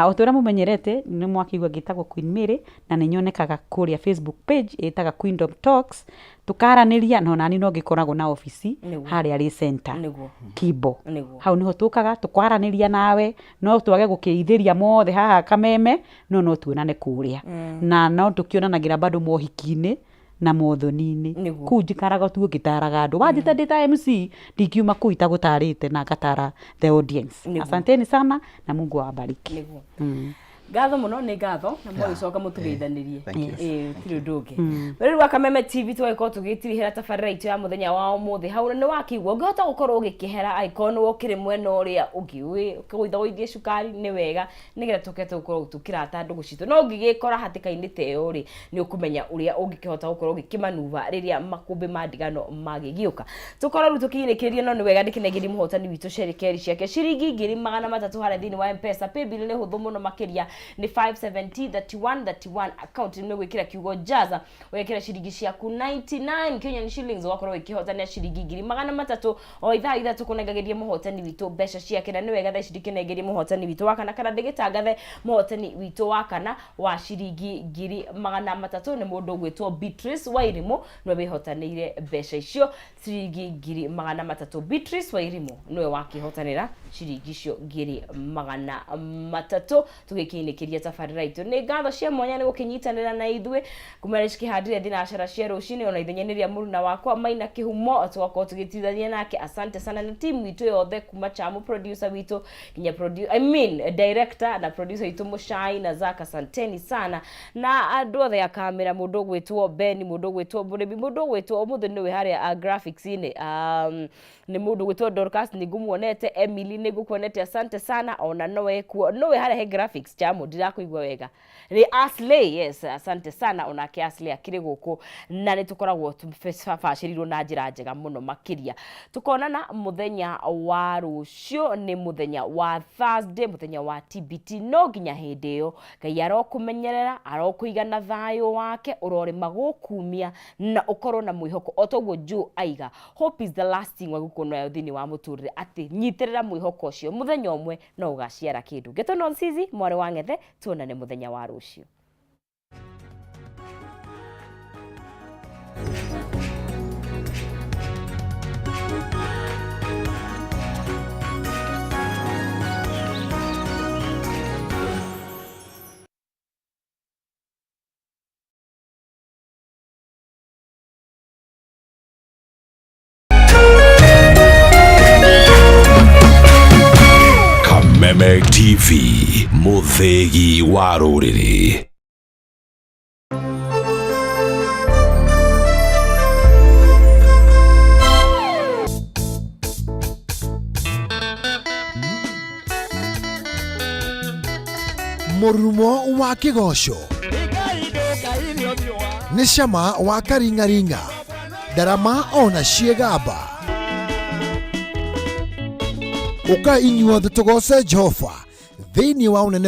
O ta ũrĩa mũmenyerete nĩ mwakĩigua ngĩtagwo Queen Mary, na nĩ nyonekaga kũrĩa Facebook page ĩtaga Queendom Talks, tũkaranĩria, na onani no ngĩkoragwo na obici Nĩguo. harĩa Rĩ Center. Nĩguo. Kimbo. Nĩguo. Hau nĩho tũkaga tũkwaranĩria nawe, no twage gũkĩithĩria mothe haha kameme, no no tuonane kũrĩa. Na no tũkĩonanagĩra bado mohiki-inĩ na mothoni-inĩ. Nĩguo. Kũu njikaraga tu ngĩtaraga andũ. Wanjĩta ndĩ ta MC, ndingiuma kũu itagũtarĩte na ngatara the audience. Nĩguo. Asanteni sana na Mungu awabariki. Nĩguo. Ngatho mũno, nĩ ngatho na mũgagĩcoka mũtũgeithanirie. Thank you. Ĩĩ, gũtirĩ ũndũ ũngĩ. Rĩu wa Kameme TV tũgagĩkorwo tũgĩtirihĩra tabarĩra itũ ya mũthenya wa ũmũthĩ hau, na nĩ wakĩigua ũngĩhota gũkorwo ũgĩkĩhera angĩkorwo nĩ ũkĩrĩ mwena ũrĩa ũngĩ ũkĩgũithagũithie cukari nĩ wega, nĩgetha tũke tũkorwo tũkĩrata ndũgũ citũ. No ũngĩgĩkora hatĩka-inĩ ta ĩyo rĩ, nĩ ũkũmenya ũrĩa ũngĩkĩhota gũkorwo ũgĩkĩmanuva rĩrĩa makũmbĩ ma ndigano magĩgĩũka. Tũkorwo rĩu tũkĩinĩkĩrĩria, no nĩ wega ndĩkĩnengerie mũhotani witũ cerekeri ciake ciringi 300,000 harĩa thĩinĩ wa M-Pesa. Paybill nĩ hũthũ mũno makĩria, nĩ 570 31 31, account nĩ gwĩkĩra kiugo jaza, ũgekĩra ciringi ciaku 99 Kenyan shillings, ũgakorwo ũkĩhotania ciringi 300,000 o ithaa 3 kũnengagĩria mũhotani witũ mbeca ciake. Na nĩ wega thaa ici ndĩkĩnengerie mũhotani witũ wa kana, kana ndĩgĩtangathe mũhotani witũ wa kana wa ciringi 300,000 nĩ mũndũ ũgwĩtwo Beatrice Wairimu, nĩwe wĩhotanĩire mbeca icio ciringi 300,000. Beatrice Wairimu nĩwe wakĩhotanĩra ciringi icio 300,000. Tũgĩkĩinĩkĩria tabarĩra itũ, nĩ ngatho cia mwanya nĩ gũkĩnyitanĩra na ithuĩ kuma rĩrĩa cikĩhandire thinacara cia rũcinĩ, ona ithenya-inĩ rĩa mũruna wakwa Maina Kĩhumo, tũgakorwo tũgĩtithania nake. Asante sana na timu itũ yothe kuma Chamu producer witũ nginya I mean director na producer witũ Mũcai na Zaka, asanteni sana na andũ othe a kamera, mũndũ ũgwĩtwo Ben, mũndũ ũgwĩtwo Mũrĩmi, mũndũ ũgwĩtwo ũmũthĩ nĩwe harĩa graphics-inĩ, nĩ mũndũ ũgwĩtwo Dorcas, nĩ ngũmuonete, Emily nĩ ngũkuonete, asante sana, ona nowe kuo nowe harĩa he graphics. Chamu ndirakũigua wega, nĩ Asley, yes, asante sana, onake Asley akĩrĩ gũkũ, na nĩ tũkoragwo tũbacĩrĩirwo na njĩra njega mũno makĩria. Tũkonana mũthenya wa rũciũ, nĩ mũthenya wa Thursday, mũthenya wa TBT. No nginya hĩndĩ ĩyo, Ngai arokũmenyerera, arokũiga na thayũ wake, ũrorĩma gũkumia na ũkorwo na mwĩhoko o toguo Joe aiga, hope is the last thing wagũkorwo nayo thĩinĩ wa mũtũrĩre, atĩ nyitĩrĩra mwĩhoko ũcio, mũthenya ũmwe no ũgaciara kĩndũ. Ngeto Nonsizi, mwarĩ wa Ng'ethe, tuonane mũthenya wa rũciũ. Kameme TV, mũthĩgi wa rũrĩrĩ. Mũrurumo wa kĩgoco nĩ cama wa karingaringa, ndarama ona ciĩgamba. Ũka inyuothe tũgoce Jehova thĩinĩ wa ũnene.